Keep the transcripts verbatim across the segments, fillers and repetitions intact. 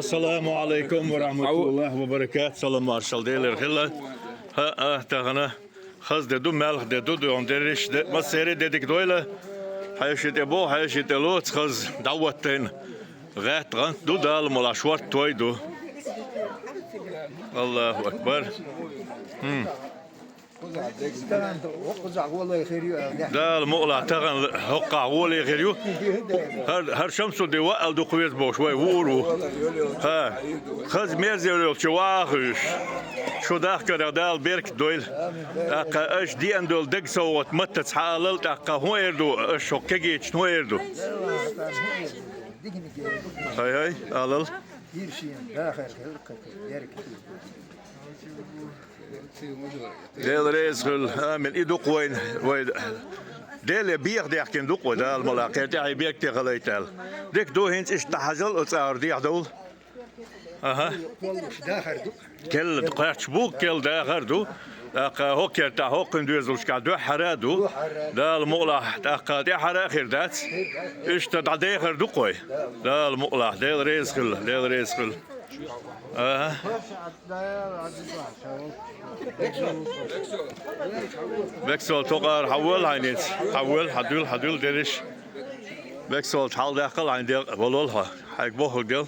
Саламу алейкум ва рахматуллахи ва баракату. Салам маршал Делера хила. ХӀаъ, тахана хаза де ду, маьлха де ду, дуьхьал дерриш де, массеран а де дика дойла. Хьаьший тӀе бо, хьаьший тӀе лоца хаза дӀаваттайна. ГӀатта гӀант ду, Дала мукъалахь шортта той ду. Аллаху акбар. Хм. Дала мукъалахь тахана хӀокхахь гӀоле хир ю. ХӀара, хӀара Шамсудин ваал дукха веза бохуш вай вуур ву. ХӀа, хаза мерза йолчу ваха уьш. Шу дахкарах Дала беркат дойла. ТӀаккха аша деана долу дага совгӀат маттаца хьаалал, тӀаккха хӀун эр ду, аша хӀокху кегийчу хӀун эр ду? ХӀай-хӀай, алал. Дела реза хуьлда. Амин. И ду-кх вайна, вай Деле беха дехкина ду-кх вай, Дала мукъалахь, кхеран тӀаьхье беркате хилийта аьлла. Дика ду, хӀинца иштта дӀахьажал, оцу агӀор дехьадовла. Аха. Керла кхоьрташ бу, керла дахар ду. ТӀаккха хӀокху кертахь, хӀокхуьнан доьзалшкахь дуьххьара а ду. Дала мукъалахь, тӀаккха тӀаьхьара а хир дац. Иштта дӀадехар ду-кх вай. Дала мукъалахь, Дела реза хуьлда, Дела реза хуьлда. Аха. Бексол, тӀокъара хьан вала хьайна иза? Хьан вала, хьан дуьллу, хьан дуьллу дерриш? Бексол, хьалдаьккхал хьайна декъа, валол хьо. Хьайга бохург дел.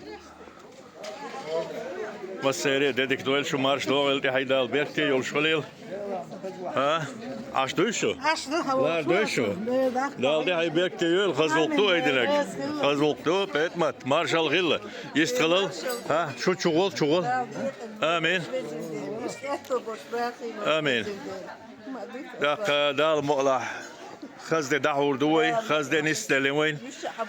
Массеран а де дика дойла шу, марша догӀийла, тӀаьхье Дала беркате йолуш хуьлийла. ХӀа? Ӏаш дуй шу? Ӏаш ду, хьо. Лар дуй шу? Дала тӀаьхье беркате йойла, хаза гӀуллакх ду айдинарг. Хаза гӀуллакх ду, ПетӀамат, маршалла хила. Йистхилал. ХӀа? Шу чугӀол, чугӀол. Амин. Амин. ТӀаккха Дала мукъалахь, хаза де дӀахьур ду вай, хаза де нисделла вайна.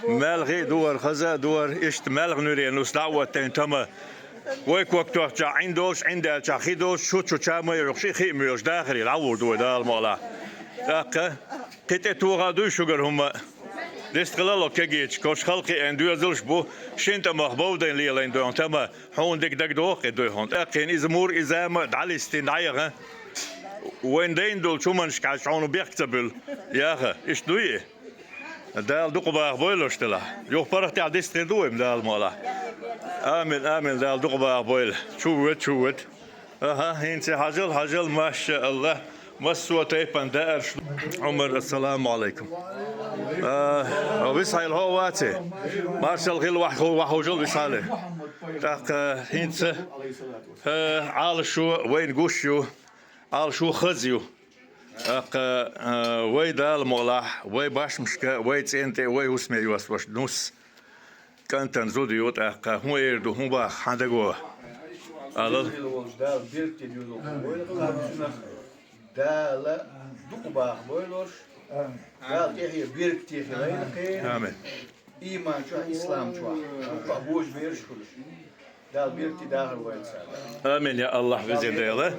Маьлхий а ду хӀара, хаза а ду хӀара, иштта маьлхан нуьре нус дӀа а оттайна тама. Вай ког тоьхчахь Ӏин долуш, Ӏин даьлчахь хи долуш, шу чу ча ма йоьхуш, и хи а моьлуш, дахаре дӀахьур ду вай, Дала мукъалахь. ТӀаккха кхин тӀе тоха а дуй шуьгара хӀума а. Дистхилал хӀокху кегийчу, кху халкъе айина доьзалш а бу, шина тӀамах бовдайна лелайна дойхьуна тама. Хьуна дика дагадогӀу-кх и дойхьуна. ТӀаккхийна иза мур, иза ма дӀалистина дӀаяха. Вайна дайна долчу хӀуманашка хьаьжча хьуна бехк ца буьллу. Яха, иштта дуй и? Дала дукха баха бойла уьш делахь. Юха паргӀатехь дистхир ду вай-м, Дала мукъалахь. Амин, амин, Дала дукха баха бойла. Чу вед, чу вед. Аха, хӀинца хьажал, хьажал, машааллахӀ. Массо а тайпана даарш. Ӏумар, ассаламу Ӏалайкум. А, висхьайла хьо а ваций? Маршалла хила, вахь-, вахьужал висхьале. ТӀаккха хӀинца, а, Ӏалашо вайна гуш ю. Ӏалашо хаза ю. ТӀаккха, а, вай Дала мукъалахь, вай башмашка, вай цӀен тӀе, вай хӀусаме йоссош нус. КӀантана зуда ю, тӀаккха хӀун эр ду, хӀун баха, хьан даго? Алал. Дала беркате йойла, Дала дукха баха бойла уьш. Дала тӀаьхье беркате хилийла кхеран. Амин. Ийман чохь, ислам чохь, шуьга божа бераш хуьлуш. Дала беркате дахар вайна царна. Амин, я АллахӀ, везан Дела.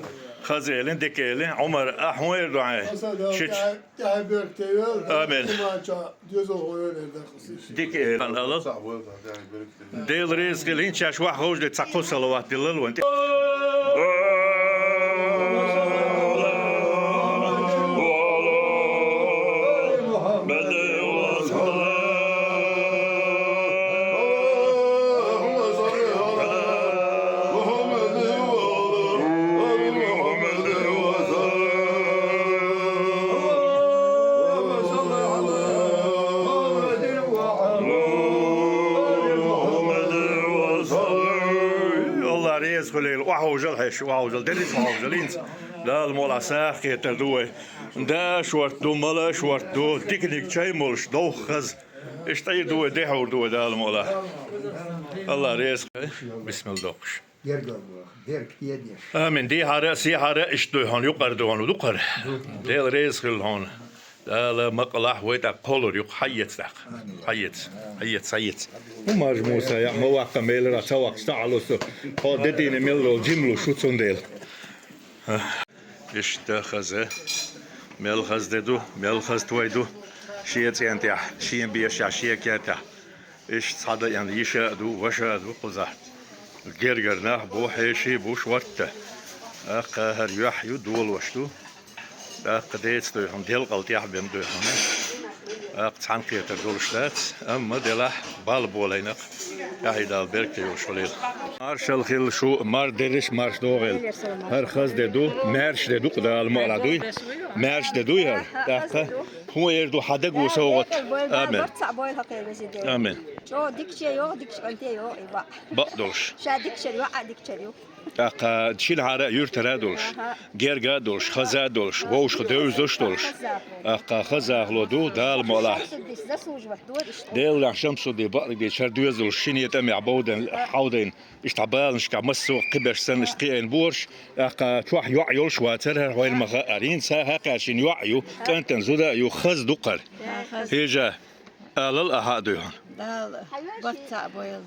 Хаза элина, дика элина. Ӏумар, ахь хӀун эр ду хьайн? Шич. ТӀаьхье беркате йойла. Амин. Иман чохь доьзал хьо йойла, дика элина. Дела реза хила, хӀинца шаьш ваха ховш де цхьа кхо салават дилла вайн тӀе. АллахӀ реза хуьлийла, охьаужал хьаьш, охьаужал, дерриш охьаужал, хӀинца Дала мукъалахь сагӀа кхетар ду вай. Да шорта ду, мала шорта ду, диканиг чай молуш, довха хаза. Иштта Ӏийр ду вай, дехьур ду вай Дала мукъалахь. АллахӀ реза хуьлийла. Бисмилла доккхуш. Гергал боху, беркате деш. Амин. Дехьара а, сехьара а иштта дуй хьуна, юкъара дуй хьуна, дукхара. Дела реза хуьлда хьуна. Дала мукъалахь вай тӀаккха кхоллар юкъа, хьаэца тӀаккха. Хьаэца, хьаэца, хьаэца. ХӀун маржа Муса, яа, ма ваккха, мелара ца ваккхаш, ца Ӏалуссу. Хьо де дийна мел долу жимлу шу цундела. Иштта хаза, мел хаза де ду, мел хаза той ду. Шен цӀен тӀехь, шен бешехь, шен кертахь. Иштта цхьа даьӀна йиша а ду, ваша а ду кхузахь. Гергара нах бу, хьеший бу шортта. ТӀаккха хӀара юьхь ю, долош ду. ТӀаккха деца дуй хьуна, делкъал тӀехь бен дуй хьуна. ТӀаккха цхьаьнакхетар долуш дац, амма делахь бала болайна-кх. Яхьи, Дала беркате йолуш хуьлийла. Маршалла хуьлийла шу, марша дерриш, марша догӀийла. ХӀара хаза де ду, маьрша де ду-кх, Дала мукъалахь, дуй. Маьрша де дуй хӀара. ТӀаккха хӀун эр ду, хьан даго совгӀат. Амин. Амин. ЧӀогӀа дикаче йогӀу, дикачу кӀанте йогӀу и бакъ. Бакъ долуш. Ша дикачара йоӀ а дикачара ю. ТӀаккха шина хьара а, юьртара а долуш, герга а долуш, хаза а долуш, вовшах девзаш долуш. ТӀаккха хазахало ду, Дала мукъалахь. Делан нах Шамсуддин бакъдерг дийцича, хӀара доьзал долуш, шина тӀамехь бовдана, хьовдийна, иштта баланашкахь массо а кхиберш санна, иштта кхиийна бохурш. ТӀаккха чохь йоӀ йолуш вацара хӀара, хьайна ма хаъара. ХӀинца хьан кхаьчна йоӀ а ю, кӀантана зуда а ю, хаза ду-кх хӀара. Хьежа, алал, ахьа а дуй хьуна. Дала барт цхьаъ бойла.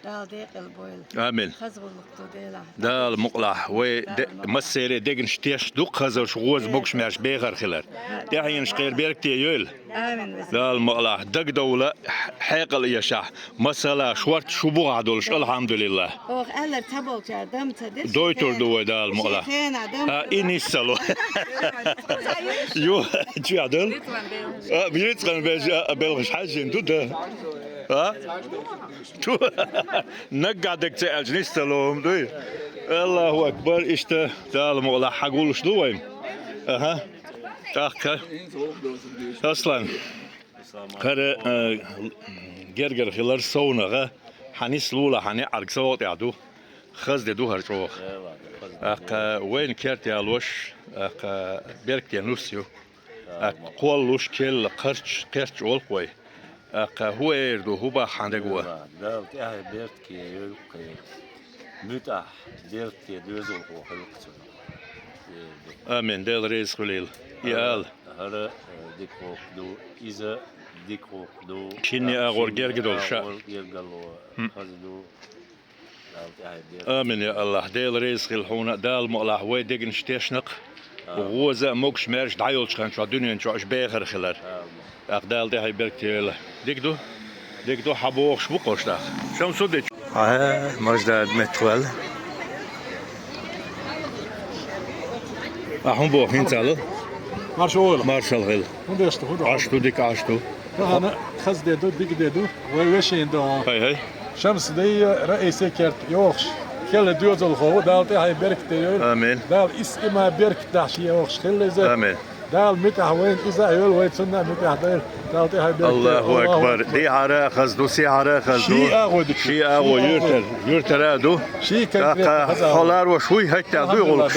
Дала декъала бойла. Амин. Хаза гӀуллакх ду Делахь. Дала мукъалахь, вай де-, массеран а дегнаш тешна ду-кх хазарш, гӀоза, могуш-маьрша бехар хилар. ТӀаьхьенаш кхеран беркате йойла. Амин, веза. Дала мукъалахь, дагадовла, хьекъал эшахь, масала, шорта шу бухахь долуш, алхьамдулиллахӀ. Оха аьлларг ца болчара дам ца деш. Дойтур ду вай, Дала мукъалахь. Шен хенахь дам. А, и нисса ло. Ю, чуьхь дала. А, бицкъан беш, а, белхаш хьаьжжина ду, да? А? Ту, наггахь дерг ца аьлча, нисса ло хӀума дуй? Аллаху акбар, иштта Дала мукъалахь хьан гуллуш ду вайн. Аха. ТӀаккха. Аслан. ХӀара, э, гергара хилар совнагӀа, хьан нисса лулахь, хьан неӀарга совгӀат тӀехь ду. Хаза де ду хӀара чӀогӀа. ТӀаккха вайна керта ялош, тӀаккха беркате нус ю. ТӀаккха кхоллалуш, кхелла, кхерч-, кхерч олу-кх вай. ТӀаккха хӀун эр ду, хӀун боху хьан даго? Дала тӀаьхье беркате йойла-кх. МуьтӀахь, беркате доьзалхо хуьлу-кх цунах. Амин, Дела реза хуьлийла. И ала. ХӀара, э, дика гӀуллакх ду, иза дика гӀуллакх ду. Шинне агӀор герга долуш, ша. АгӀор гергало, хаза ду. Амин, я Аллах. Дела реза хила хьуна, Дала мукъалахь, вай дегнаш тешна-кх. ГӀоза а, могуш-маьрша дӀайолчу хан чохь дуьнен чохь уьш бехар хилар. ТӀаккха Дала тӀаьхье беркате йойла. Дика ду? Дика ду, хьан бохуш бу-кх ош тӀаккха? Шамсуддин. Хьа, Маждад меттахваьлла. А хӀун боху хӀинца ала? Марша ойла. Маршалла хила. ХӀун деш ду, хӀун ду? Ӏаш ду, дика Ӏаш ду. Тахана хаза де ду, дика де ду, вай вешин ду. Хай, хай. Шамсуддин Раисе керта йохуш, хилла доьзалхо ву, Дала тӀаьхье беркате йойла. Амин. Дала исс има беркат дахьаш йохуш хилла иза. Амин. Дала муьтӀахь вайна иза а йойла, вай цунна а муьтӀахь дойла. Дала тӀаьхье беркате йойла. Аллаху акбар. Дехьара а хаза ду, сехьара а хаза ду. Ши агӀо ду. Ши агӀо юьртара, юьртара а ду. Ши конкретно хаза агӀо. ХӀокху ларош вуй хӀетта дуй гӀуллакх.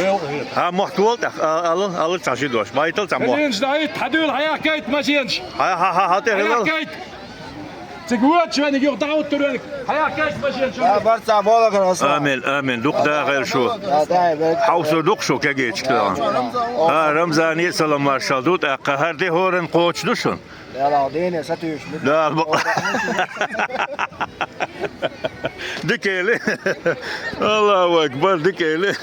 Хьан мохь тола тӀаккха, а, алал, алал цхьа ши дош. Байтал цхьа мохь. Машенаш дӀайитта, хьан дуьйла, хьан яхкайта машенаш? Хьан, хьан, хьан, хьан тӀе хилал? Хьан яхкайта? Цига вочу вениг юха дӀа уттур вениг. Хьан яхкайта машенаш? А, барца болу хир хьо. Амин, амин. Дукха дахар шу. Хьовсур ду-кх шу кегийчу тӀехь. А, Рамзане а салам маршалла ду, тӀаккха хӀара де хӀоранна кхочуш ду шуна. Дала бакъ. Дика эли. Аллаху акбар, дика эли.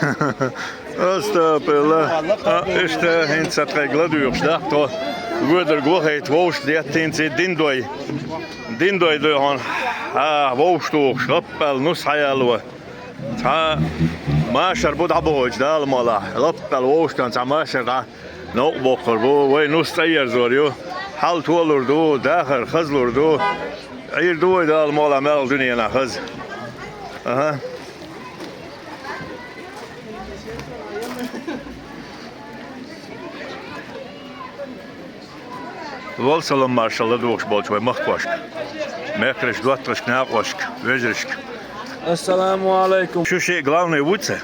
Астагфирулла. А, иштта хӀинца тхайга ладуьйгӀуш даккха тхо. Воьдург вахайта вовшах деттинца дин дой. Дин дой дуй хьуна. А, вовшах тухуш, гӀаппал нус хьаяло. Цхьа машар бу дӀабохуьйтуш Дала мукъалахь. ГӀаппал вовшах цхьа машар дӀа. Новкъа боккхур бу, вай нус цӀа ерзор ю. Хьал толур ду, дахар хазлур ду. Ӏийр ду вай Дала мукъалахь маьлхан дуьненахь хаза. Аха. Лол салам маршалла ладугӀуш болчу вай махкошка, мехкаршка, доттагӀашка, накъошка, вежаршка. Ассаламу алайкум. Шу шиъ главный ву ца?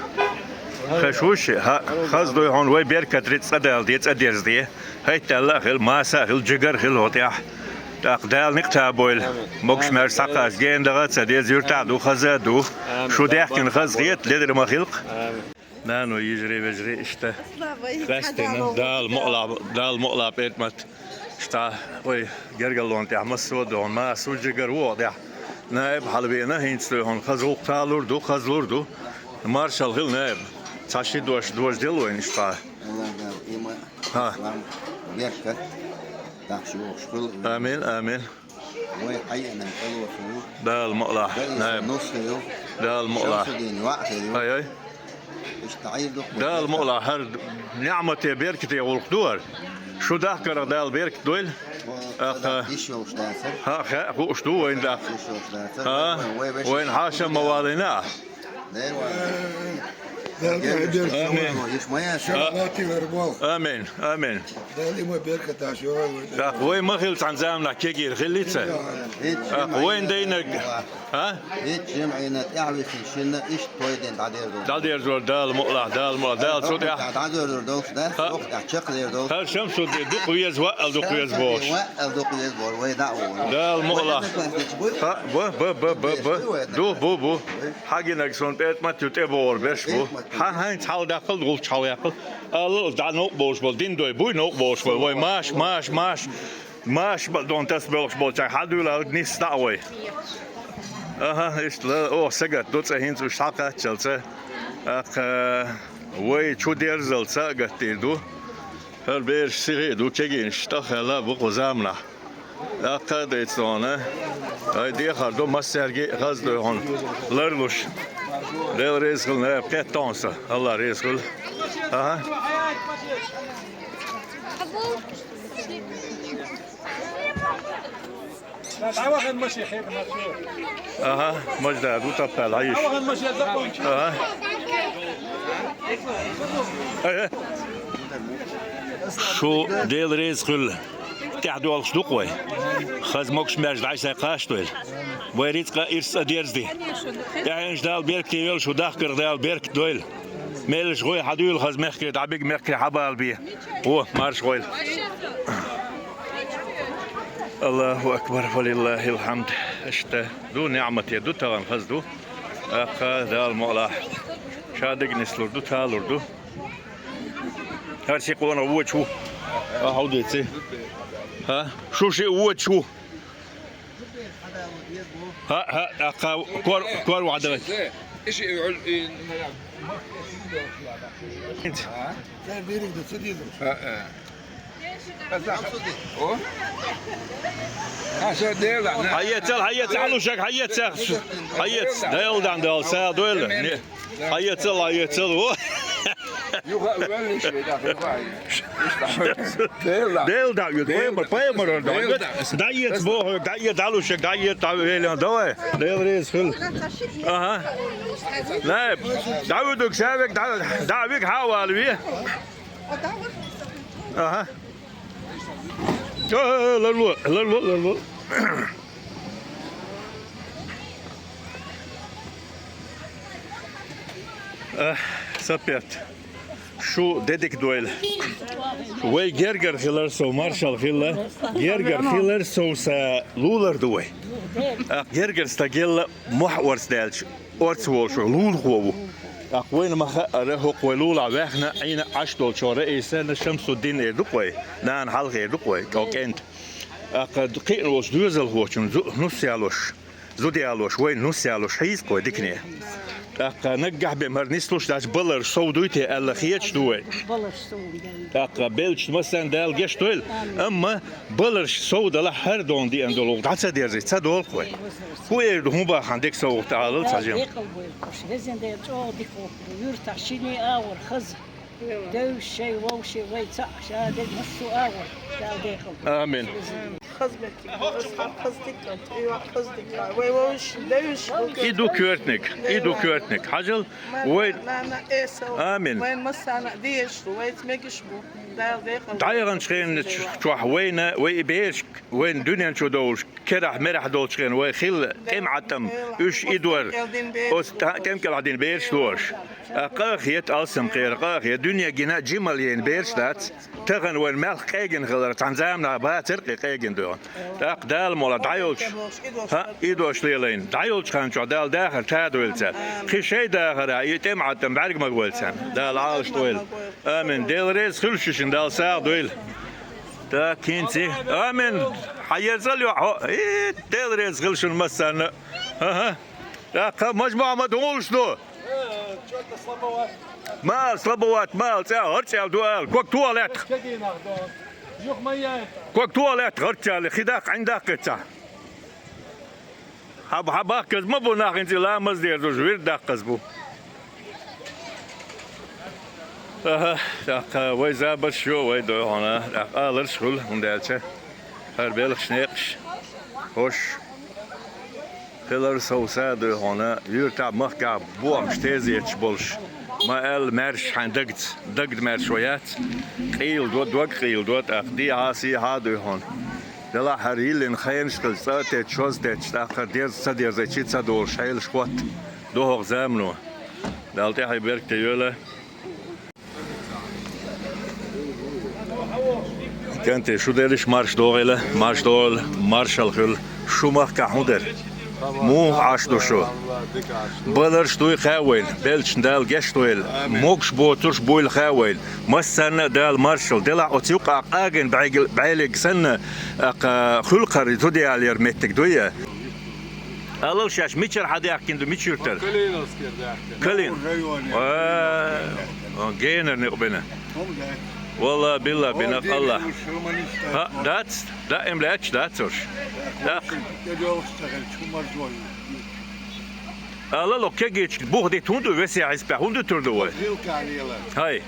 Хаш ву шиъ? ХӀаъ, хаза дуй хьуна, вай беркат рицкъа дала де, цӀа дерза де. ХӀетта аьлла а хила, маса а хила, жигар а хила хӀокху тӀехь. ТӀаккха Дала некъ табойла. Могуш-маьрша схьакхача гена даха а ца деза, юьртахь а ду, хаза а ду. Шу даьхкина хаза хета, ледара ма хилла-кх. Нано, йижарий, вежарий, иштта. Къаьсттина, Дала мукъалахь, Дала мукъалахь, пӀеркӀмат. Иштта, вай гергарлонна тӀехь массо а догӀун, маса а, жигар а ву хӀокху тӀехь. Наиб хьалавеана, хӀинца дуй хьуна, хаза гӀуллакх талур ду, хазлур ду. Маршалла хила, наиб. Цхьа ши дош дожаделла вайна иштта. ХӀа. Беркат, дахча йогӀуш хуьлу. Амин, амин. Вай хьаеана тӀелоцу ю. Дала мукъалахь, наиб. Нус хир ю. Дала мукъалахь. Шамсуддин йоӀ хир ю. Ай, ай. Иштта Ӏийр ду-кх. Дала мукъалахь, хӀара ниӀмате, беркате гӀуллакх ду хӀара. Шу дахкарах Дала беркат дойла. Ва Аха. Иш йолуш дацара. ХӀа, хӀа, хууш ду вайн дах. Иш йолуш дацара. ХӀа, Вай, вай, вайн хьаша ма валийна ахь. Дера ван. Дала тӀехь беркат. Амин. Иш ма яц. Ша латилар бох. Амин, амин. Дала има беркат аш йогӀал вай. ТӀаккха вай ма хилла цхьана заманахь кегийра хиллий ца? ТӀаккха вайн дайнарг, а? ХӀинца жимӀина тӀаьхьависина шинна иштта той дина дӀадерзор. ДӀадерзор Дала мукъалахь, Дала мукъалахь, Дала цу тӀехь. ДӀадерзор долуш дац, ХӀа? Цу тӀехь чекхдер долуш. ХӀара Шамсуддин дукха веза ваъал дукха веза бохуш. ВаъӀал дукха веза бохуш, вай дӀа а вон. Дала мукъалахь. ХӀа, ба, ба, ба, ба, ба. Ду, бу, бу. Хьагинарг сон пӀетӀмат ю тӀебогӀур берш бу. Хьан хӀинца хьалдаккхал, гӀулч хьалъяккхал. Алла, дӀа новкъа бовлуш болу, дин дой буй новкъа бовлуш болу. Вай маш, маш, маш. Маша бакъдонан тас боьлхуш болчаьрга хьадуьйла нисса дӀа а вай. Аха, иштта ла, оха сагатду цӀа хӀинца уьш схьакхаччалца. ТӀаккха вай чу дерзалца а гатдийр ду. ХӀара бераш сихе а ду, кегийнаш тӀаххаьлла бу кху заманахь. ТӀаккха а дайца дона. Ай, дехар ду, массаьрга а хаза ду хьуна ларлуш. Дела реза хила, наб кхетта хьуна сан. Алла реза хила. Аха. Аха, мажда, ду таппал, хьайиш. Аха. Э, э. Шу Дела реза хуьлла. ТӀаьхьа долуш ду-кх вай. Хаза могуш-маьрша дӀай сай кхаш дойла. Вай рицкъа ирс а дерзаде. ТӀаьхьенаш Дала беркате йойла, шу дахкарах Дала беркат дойла. Меллаша гӀой хьадуьйла хаза мехкаре, дӀабига мехкаре хьабалабе. О, марша гӀойла. Аллаху акбар, фалиллахил хьамд. Иштта ду, ниӀмате ду, тахана хаза ду. ТӀаккха Дала мукъалахь. Ша дага нислур ду, талур ду. ХӀара ши къонах вочу ву. А, хьо деций? ХӀа? Шу шиъ вочу ву. ХӀа, хӀа, тӀаккха кор-, кор вахьа даха. Иши, иши, Цара дийриг ду, ца дийриг ду. А, а. О? А, ша Дела, на. Хьаецал, хьаецал, Ӏалушаг, хьаецал. Хьаец, Дела дан дал, са дойла. Не. Хьаецал, хьаецал. О. Юха веллиш вей, да, юха. Дела. Дела да, ю, Дела. Пайма-, паймарон да. Дела да. ДӀаец боху, дӀаец, Ӏалушаг, дӀаец, дӀавелен, давай. Дела реза хуьлла. Аха. Най, дӀавуьдуг шавег, дӀа-, дӀавиг хьавалви. Аха. Э, ларло, ларло, ларло. Э, сапет. Шу де дика дойла. Вай гергара хилар сов маршалла хилла. Гергара хилар сов са лулар ду вай. Акъ гергара стаг елла мохь орца даьлча. Орца волуш вай лулахо ву. ТӀаккха вайна ма хаъара, хӀокху вай лулахь ваьхна, Ӏийна Ӏаш долчу Раисана Шамсуддин эр ду-кх вай, нана хьалха эр ду-кх вай, кӀо кӀентан. ТӀаккха кхиъна волчу доьзалхочун зу-, нус ялош, зуда ялош, вайна нус ялош хьийза-кх вай дикане. ТӀаккха наггахь бен хӀара нислуш дац, балар сов дуй те аьлла хеташ ду вай. ТӀаккха беллачу массарна Дала гечдойла, амма баларш сов далахь, хӀара дона деана долу дӀа ца дерзий, ца долу-кх вай. ХӀун эр ду, хӀун бахьана дика совгӀат алал цхьа жима? Декъал бойла кхуш. Везан Дела чӀогӀа дика гӀо, юьртахь шине агӀор хаза. Девзаш шай, вовший вай цхьаъ, ша дерг массо а агӀор. Дала декъал. Амин. Хаза меттиг, хаза дика, и ваьхьа хаза дика. Вай вовш девзаш. И ду коьртаниг, и ду коьртаниг. Хьажал, вай. Амин. Вайн массарна а дезаш ду, вайца мегаш бу. Дала декъал. ДӀаяханчу хенан чохь вайна, вай и бераш, вайн дуьнен чу довлуш, керахь-мерахь долчу хенахь вай хилла тӀеман Ӏаттам, уьш и дора, оцу тӀа-, тӀеман кӀелахь дина бераш дора. Къа а хета, алсам кхера къа а хета, дуьне гина а, жималла яйна бераш дац. Тахана вайн мелх къегина хилар, цхьана заманахь бацара кхин къегина доьгӀна. ТӀаккха Дала мола дӀайолчу, хӀа, и дош лелайна. ДӀайолчу хан чохь Дала дахар тадойла цара. Кхин шайн дахарехь и тӀеман Ӏаттам бӀаьрг ма гойла царна. Дала Ӏалашдойла. Амин. Дела реза хуьлуш шуьшинна, Дала сагӀа дойла. Так, хӀинца. Амин. Хьан езал йо-, хьо-, и, Дела реза хила шуна массарна. ХӀа-хӀа. ТӀаккха Мажа-Мохьмад хӀун луш ду? Ма ала, слабоват, ма ала, цӀа, гӀар цӀел ду ала. Ког тоха лаьттах. Ког тоха лаьттах, гӀар цӀел, хи даккха, Ӏин даккха ца. Хьан, хьан баккхаза ма бу нах, хӀинца ламаз дерзуш, вирд даккхаза бу. Аха, тӀаккха вай забарш ю, вай дуй хьуна, тӀаккха аларш хуьлу, хӀунда аьлча хӀара белхаш некъаш хӀорш хилар совса дуй хьуна, юьртахь махкахь бохамаш тезеташ болуш, ма аьлла маьрша хьайн дагца, дагна маьрша вай яц, къийла до, дог къийла до, тӀаккха дехьа-сехьа а дуй хьуна. Делахь хӀара йиллина хенаш хилча, цӀа а тетташ, шозза а тетташ, тӀаккха дерза ца дерзайчи ца долуш хьелаш хӀотта ду хӀокху замано. Далла тӀаьхье беркате йойла. КӀентий, шу дерриш марш догӀийла, марш догӀийла, маршалла хуьлу. Шу махкахь хӀун дара? Муха Ӏаш ду шу? Баларш дуй кхаъ вайна, беллачун Дала гечдойла. Могуш боцурш буйла кхаъ вайна. Массарна а Дала маршалла. Делахь оцу юкъахь къагийна бӀегил-, бӀелиг санна, тӀаккха хуьлу кхара, зуда ялаяр меттиг дуй? Алал шаьш мичара хьадаьхкина ду, мича юьртара? Калиновскера даьхкина. Калин. Районе. А, генар некъ бина. Валла, билла, бина, Аллах. ХӀаъ, дац, даим лаьтташ дац уьш. ТӀаккха. Алал, кегийчу бух дита хӀунда ду, весехь хьиспехь хӀунда тур ду вай? ХӀай.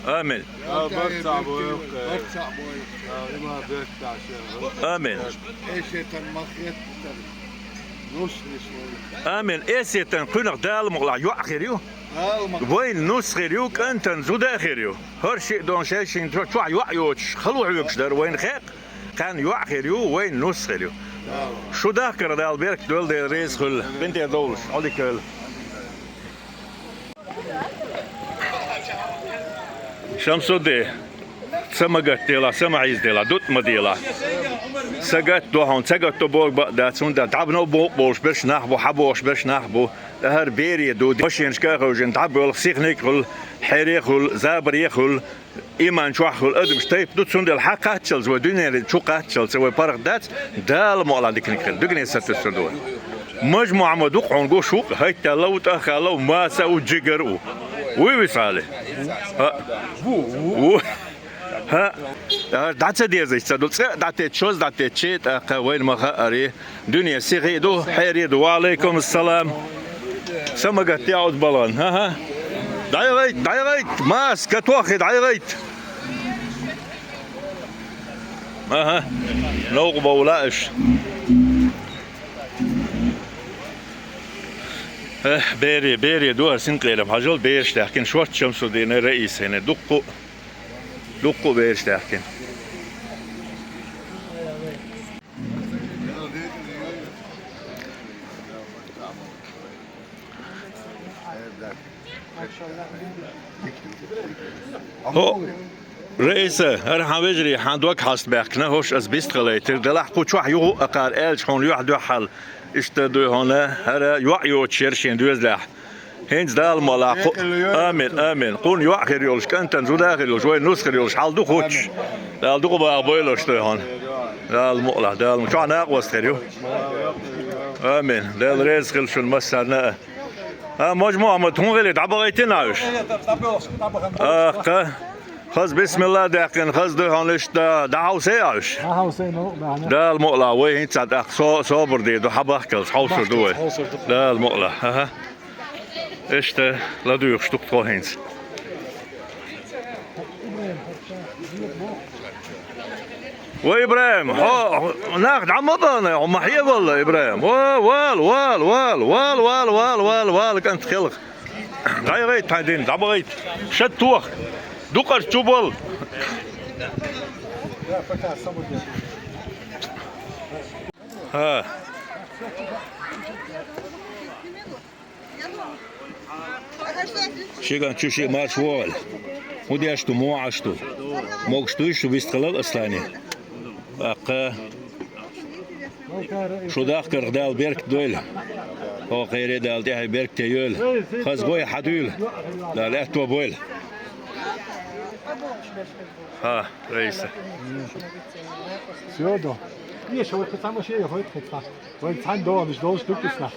Амин. Амин. Амин. Эсетан кхуьнах Дала мукъалахь йоӀ хир ю. Вайна нус хир ю, кӀантана зуда а хир ю. ХӀара шиъ дон шайшинна чохь йоӀ йоцуш хало хьоьгуш дара вайна хеа. Кхаьнна йоӀ хир ю, вайна нус хир ю. Шу дахкар Дала беркат дойла, Дела реза хуьлда. Бинтер довлуш, Ӏодика йойла. Шамсудди, са ма гатделахь, са ма Ӏийзаделахь, дутӀа ма делахь. Са гатдо хьуна, ца гатдо боху бакъ дац, хӀунда дӀабанов боху болуш берш нах бу, хьан бохуш берш нах бу. ТӀаьхьара бере ду, машенашка а хевшина, дӀабоьлху, сихниг а хуьлу, хьере а хуьлу, забаре а хуьлу. Иман чохь хуьлу адамаш тайпа ду, цундела хьан кхаччалц вай дуьненан чу кхаччалц вай паргӀат дац, Дала мукъалахь диканиг хила, дуьгане сатуьйсур ду вай. Мажа Мухьаммад ву-кх хьуна гуш ву-кх, хӀайтта лов, тӀаха лов, маса а ву, джигар а ву. Вуй висхьали? ХӀаъ. Ву, ву. ХӀаъ. ДӀа ца дезаш ца ду, цкъа а дӀатетташ, шозза дӀатетташ, тӀаккха вайна ма хаъара. Дуьне сихе а ду, хьере а ду. Ва Ӏалайкум ассалам. Са ма гатде оцу балан. ХӀан-хӀа. ДӀайгӀайта, дӀайгӀайта. Маса, катоххе дӀайгӀайта. Аха. Новкъа бовла уьш. Эх, бере, бере ду хӀара синкъерам. Хьажал, бераш даьхкина шортта Шамсуддина, Раисина. Дуккха, дуккха бераш даьхкина. ХӀо, Раиса, хӀара хьан вежарий, хьан дог хьаста баьхкина, хӀорш ас бистхалайтира, делахь кху чохь юху а кхара аьлча хьуна юьхь-дуьхьал, иштта дуй хьуна, хӀара йоӀ йоцуш яра шен доьзалехь. ХӀинца Дала мукъалахь кху-, амин, амин. Кхунна йоӀ хир йолуш, кӀантана зуда хир йолуш, вайн нус хир йолуш хьал ду кхуччуш. Дала дукха баха бойла уьш дуй хьуна. Дала мукъалахь, Дала ма-, чохь накъост хир ю. Амин. Дала реза хила шуна массарна а. А, Мажа Мухьаммад, хӀун хили, дӀабахийтина уьш? Аккха. Хаза бисмилла а даьккхина, хаза дуй хьуна иштта, дӀахьовсий уьш? ДӀахьовсийна, бахьана. Дала мукъалахь, вай хӀинца тӀаккха со-, собар дийр ду, хьан бахкалц хьовсур ду вай. Бахкалц хьовсур ду. Дала мукъалахь, аха. Иштта, ладуьйгӀуш ду-кх тхо хӀинца. Ва, ИбрахӀим, хьо нах дӀа ма бахана, хьо ма хьевалла, ИбрахӀим. Ва, вала, вала, кӀант, хелха. ДӀайгӀайта хьайн дин, дӀабахийта. Шад тоха. Дукъарчу чу бала. ХӀа. Ши кӀант чу шиъ марш вогӀийла. ХӀун деш ду, муха Ӏаш ду? Могуш дуй шу вистхилал, Аслане? Аккха. Шу дахкарх Дала беркат дойла. Хьо кхере Дала тӀаьхье беркате йойла. Хаза гой хьан дуьйла. Дала аьтто бойла. ХӀа, Раиса. Всё, до. Ишта вай кхин цхьа машен яхийта кхин цхьа. Вайн цхьаьна догӀанаш долуш ду кхин цхьа.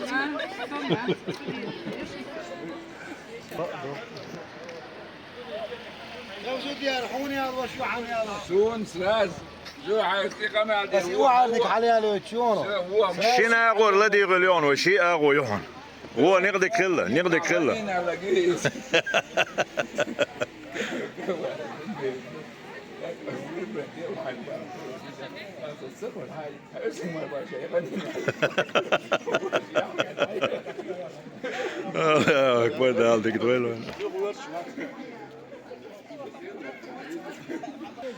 Суна сразу. Шина агӀор ладийгӀийла йоӀана вай, ши агӀо ю хьуна. Во, никъ дика хилла, никъ дика хилла. Аллаху акбар, Дала дика дойла вайна.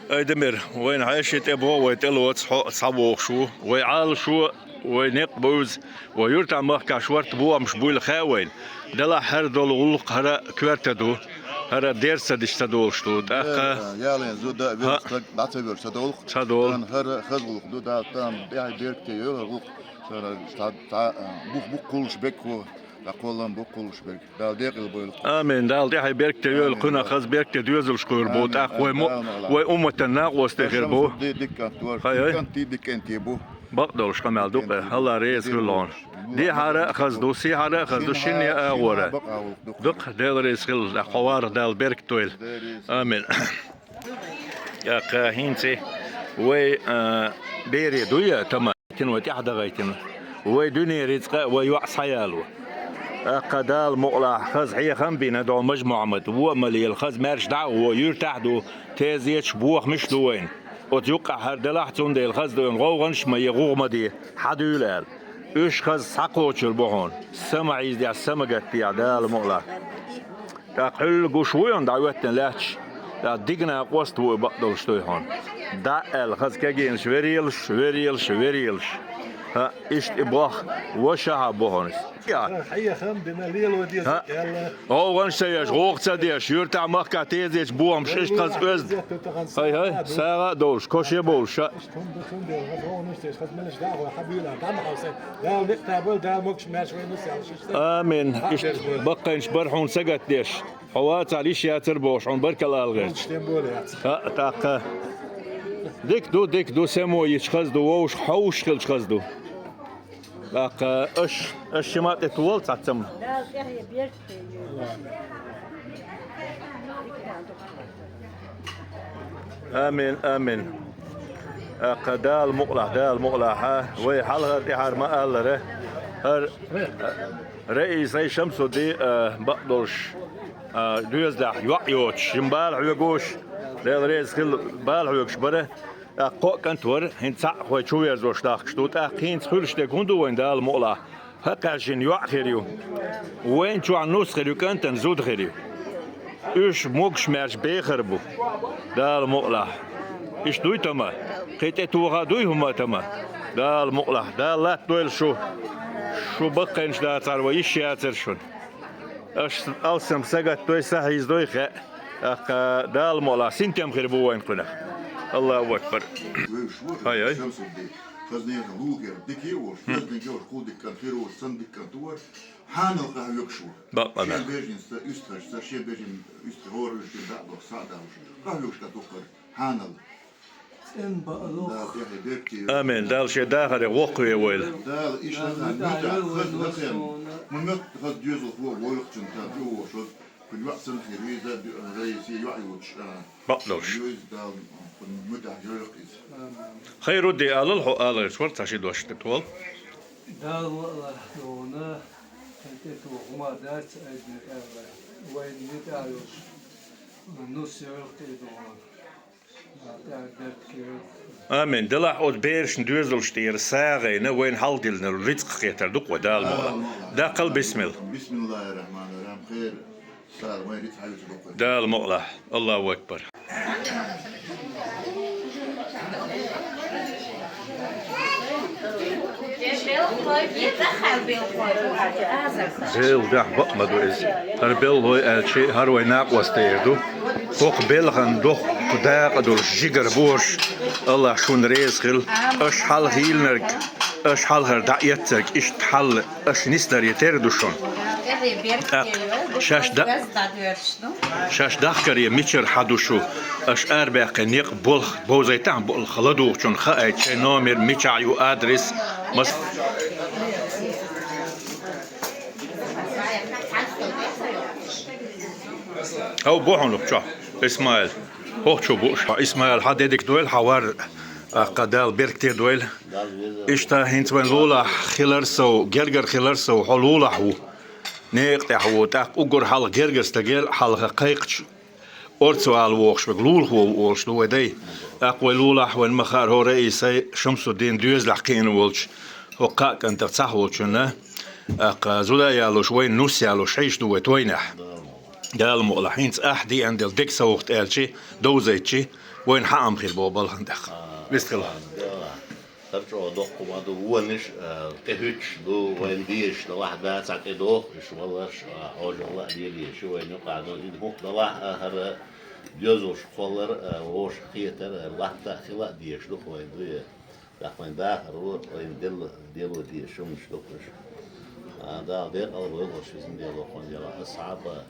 Айдамир, вайна хьаьший тӀе богӀу, вай тӀе лоцу хьо а схьавогӀуш ву. Вай Ӏалашо, вай некъ бевза, вай юьртахь махкахь шорта бохамаш буйла хаьа вайна. Делахь хӀара долу гӀуллакх хӀара коьрта ду, хӀара дерза ца дича ца долуш ду. ТӀаккха ялан зуда а вирд стаг дӀа ца верш ца долу. Ца долу. ХӀара хаза гӀуллакх ду, Дала там тӀаьхьа беркате йойла гӀуллакх. Цара цхьа, цхьа, а, бух бу кхуллуш берг хӀо, ткъа кхоллам бу кхуллуш берг. Дала декъала бойла кху. Амин. Дала тӀаьхьа беркате йойла кхуна, хаза беркате доьзалш кхуьур бу. ТӀаккха вай мо-, вай умматан накъостий хир бу. Ди-, диккант вар. Хай, хай. Диккант ди-, диккант ди бу. Бакъдолуш къамел ду кху, Алла реза хуьлда хьуна. Дехьара а хаза ду, сехьара а хаза ду, шинне а агӀора. Дукха Дела реза хила, хьо варах Дала беркат дойла. Амин. ТӀаккха хӀинца вай, а, бере дуй, тама тина вай тӀаьхьа дагӀайтина. Вай дуьне рицкъа а вай йоӀ схьаяло. ТӀаккха Дала мукъалахь хаза хьехам а бина, догӀу Мажа-Мухьаммад, во а ма лела, хаза маьрша дӀа а во, юьртахь а ду, тезеташ, бохамаш а ду вайна. Оцу юккъехь хӀара делахь, цундела хаза ду вайна, гӀовгӀанаш а ма е, гӀугӀа ма де, хьан дуьйла аьлла. Уьш хаза схьакхочур бу хьуна, са ма Ӏийзадехь, са ма гатдехь, Дала мукъалахь. ТӀаккха хьуьлла гуш ву йона дӀахӀоьттина лаьтташ, тӀаккха дика накъост ву и, бакъдолуш дуй хьуна. ДӀа а аьлла, хаза кегийнаш верелаш, верелаш, верелаш. ХӀаъ, иштта и боху, ваша хьан бу хьуна иза. Хьехам бина, лело деза аьлла. ГӀовгӀанаш ца еш, гӀовгӀа ца деш, юьртахь махкахь тезеташ, бохамаш, иштта хаза оьзда. Хай, хай, сагӀа а долуш, коше а болуш, ша. Амин. Иштта баккхийнаш бара хьуна сагатдеш. Хьо вацахь, йиш яцара бохуш, хьуна баркалла ала гӀерташ. ХӀаъ, тӀаккха. Дика ду, дика ду, само йича хаза ду, вовшах хьовсуш хилча хаза ду. ТӀаккха аша, аша шимма тӀе тохал цхьацца-м. Амин, амин. ТӀаккха Дала мукъалахь, Дала мукъалахь, вай хьалхара тӀаьхьара ма-аллара, хӀара Раисай Шамсудди, а, бакъдолуш, а, доьзалехь йоӀ йоцуш, жима бала хьоьгуш, Дела реза хила, бала хьоьгуш бара. ТӀаккха кхо а кӀант вара, хӀинца цхьаъ вай чу верзош дахкаш ду. ТӀаккха хӀинца хуьлуш дерг хӀун ду вайн, Дала мукъалахь? ХӀокхаьжжина йоӀ хир ю. Вайна чохь нус хир ю, кӀантана зуда хир ю. Уьш могуш-маьрша бехар бу. Дала мукъалахь. Иштта дуй тама? Кхин тӀе тоха а дуй хӀума тама? Дала мукъалахь. Дала латтадойла шу. Шу баккхийнаш дацахьара вай йиш яцара шуна. Аша алсам сагатдой, са хьийзадой хаьа. ТӀаккха Дала мукъалахь, синтем хир бу вайн кхуьнах. Аллаху акбар. Хай, ай. Шамсудди, хазнехан лугер, дикий уж, хм, хазнехан уж, кхул диккан хир уж, сан диккан туар, хьанал къахьоьгуш ву. Бакъана. Шен бежин ста уьстхаш, ца шен бежин уьстхаш, хӀора уьш дин дакъдох, схьа а далуш. Къахьоьгуш ка туххар, хьанал. Амин. Дала шен дахаре воккхаве войла. Дала иштта муьтӀахь хаза лакхен. Ма меттахаз доьзалхо войла кхин тӀе вошуз. Кхуьнан йоӀ санна хир ву иза, Раиси йоӀ йоцуш, а. Бакъдолуш. Юйза Дала кхуьнан муьтӀахь йойла иза. Хайрудди, алал хьо ала гӀерташ вара цхьа ши дош тӀе тохал. Дала ма алахь хьуна, тӀе тоха хӀума дац айдинарг аьлла. Вайн муьтӀахь йолуш, нус йойла кхин ду хьуна. Амин. Делахь оцу берашна доьзалш тӀера сагӀина вайна хьалдиллинарг рицкъ кхетар ду-кх вай, Дала мукъалахь. Даккхал бисмилла. Бисмиллахир-рахманир-рахим. Хер, сагӀа вайн рицкъ хьаюьйцур ду-кх вай. Дала мукъалахь. Аллаху акбар. Белла дехь бакъ ма ду иза. ХӀара беллой аьлчи, хӀара вай накъостера ду. ХӀокху белхан доху дакъа долуш жигара бохуш, Аллах шуна реза хила. Аша хьалха йиллинарг, аша хьалхара дӀаэцнарг иштта хьал аша нисдаре тера ду шуна. ТӀаккха шаьш да-, шаьш дахкаре мичара хьан ду шу? Аша арабаьккхина некъ болх бовзайтахьа, болх ладугӀучунна хаайта шайн номер мичахь ю, адрес. Мас-, хьо бу хьуна чохь, Исмаил. ХӀокху чу бу шу. Исмаил, хьан де дика дойла, хьан вар, тӀаккха Дала беркате дойла. Иштта хӀинца вайн лулахь хилар сов, гергара хилар сов, хьо лулахь ву. некъа тӀехь ву, тӀаккха уггар хьалха гергара стаг яра, хьалха кхайкхача, орца вала вогӀуш верг лулахо ву олуш ду вай дай. ТӀаккха вай лулахь, вайна ма хаара, хӀора Ӏийсай Шамсуддин доьзалехь кхиъна волчу хӀокху кхаа кӀантах цхьаъ волчунна, тӀаккха зуда ялош, вайна нус ялош хьийзаш ду вай тойнехь. Дала мукъ лахь, хӀинца ахь деана дела дика ца вуху аьлчи, довзайтчи, вайна хьаам хир боху балхана тӀаккха. Вистхила. Сара чӀогӀа доккха ма ду, вонаш, а, тӀехӀуьттуш ду, вайн дезаш далахь да, цхьа тӀедоху уьш валарш, а, Ӏожалла а лелийша вайн юкъахь ду. Иза хӀух далахь а, хӀара доьзалш кхоллар а, вовшах хетар а, латта а хила а дезаш ду-кх вайн дуье. ТӀаккха вайн дахар ву, вайн делла, дело дезаш хӀуманаш ду-кх уьш. А, Дала декъал войла уьш, иза дело кхунна дела. Асхьаб а,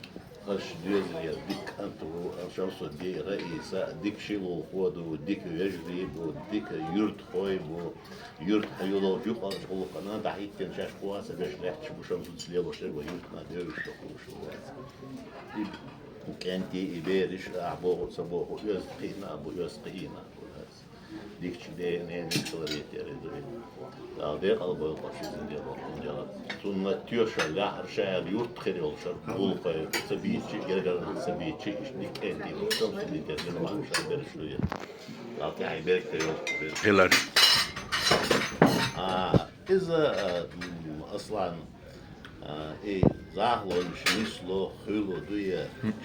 Аша доьзалера дика кӀант ву, Шамсудди Раиса, дика ши лулахо ду, дика вежарий бу, дика юьртахой бу. Юьртахь йолчу юкъарчу гӀуллакхана дӀахӀиттина шаьш кхо а ца беш лаьтташ бу, Шамсуддис лелош дерг вай юьртана девзаш ду, хууш ву вац. И кӀентий, и бераш, ахь боху а ца боху, оьзда кхиъна а бу, оьзда кхиийна а бу вац. Дикачу ден-ненан хиларе терра ду иза. Дала декъал бойла кху ши зинде боккхун дела. Цунна тоьшалла лаьхьара ша аьлла юрт хир йолуш хӀара гӀуллакхой ца бийцчи, гергара нах ца бийцчи, иштта дика кӀентий бу, Шамсудди терра дина вахана ша бераш ду иза. Дала тӀаьхье беркате йойла кху ши зинде. Хилар. А, иза, а, м, Аслан, А, и захалонаш нисло, хуьлу дуй,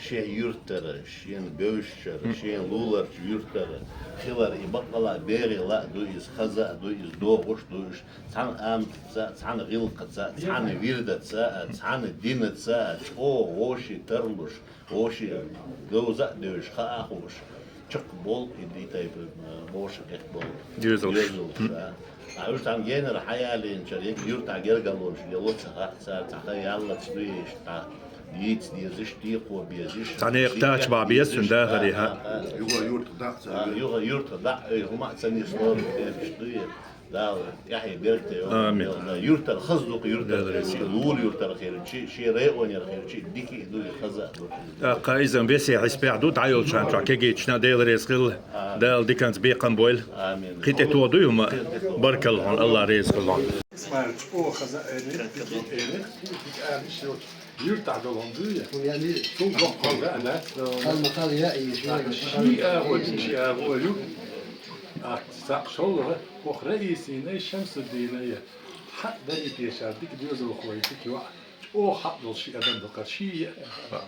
шен юьртара, шена бевзачара, шен луларчу юьртара хилар, и баккъала а бегӀе ла а ду иза, хаза а ду иза, догӀуш а ду иза, цхьана аматаца а, цхьана гӀиллакхаца а, цхьана вирдаца а, цхьана динаца а, чӀогӀа вовший тарлуш, вовший довза а девзаш, хаа а хууш. Чекхболу и, и тайпа, а, вовшах гӀехболу доьзалш. Доьзалш, а. Ткъа уьш цхьана генара хьаялийначара, яга юьртахь гергарлонаш лело ца хаьа цара, цхьа хан яллалц дуй иштта, дийца дезаш, декхо безаш, цхьа некъа тача бахьа беза цуьнан дахаре, хӀа? А, а, а. Юха юьртах дӀа а ца, а, юха юьртах дӀа а, ой, хӀума а ца нисло, бехаш дуй. Дала тӀаьхье беркате йойла. Амин. Юьртара хаза ду-кх, юьртара хир, лула юьртара хир, чи, шен районера хир, чи дика а ду, хаза а ду. ТӀаккха иза весе хьесапехь ду, дӀайолчу хенахь чохь кегийчарна Дела реза хила. Амин. Дала диканца бекхам бойла. Амин. Кхин тӀе тоха дуй хӀума? Баркалла хьуна, Алла реза хила хьуна. Исмаил чӀогӀа хаза а элира, дика а элира, дика а аьлла, юьртахь долу хӀума дуй? Цул доккхал а дац. Ши а ву, ши а ву ю. Ах, цхьаъ шолгӀа, хӀокху Раисинай, Шамсуддинай, хьакъ дарий тешар, дика доьзалхой, дика йоӀ, чӀогӀа хьакъ долуш ши адам ду-кх хӀара, ши а.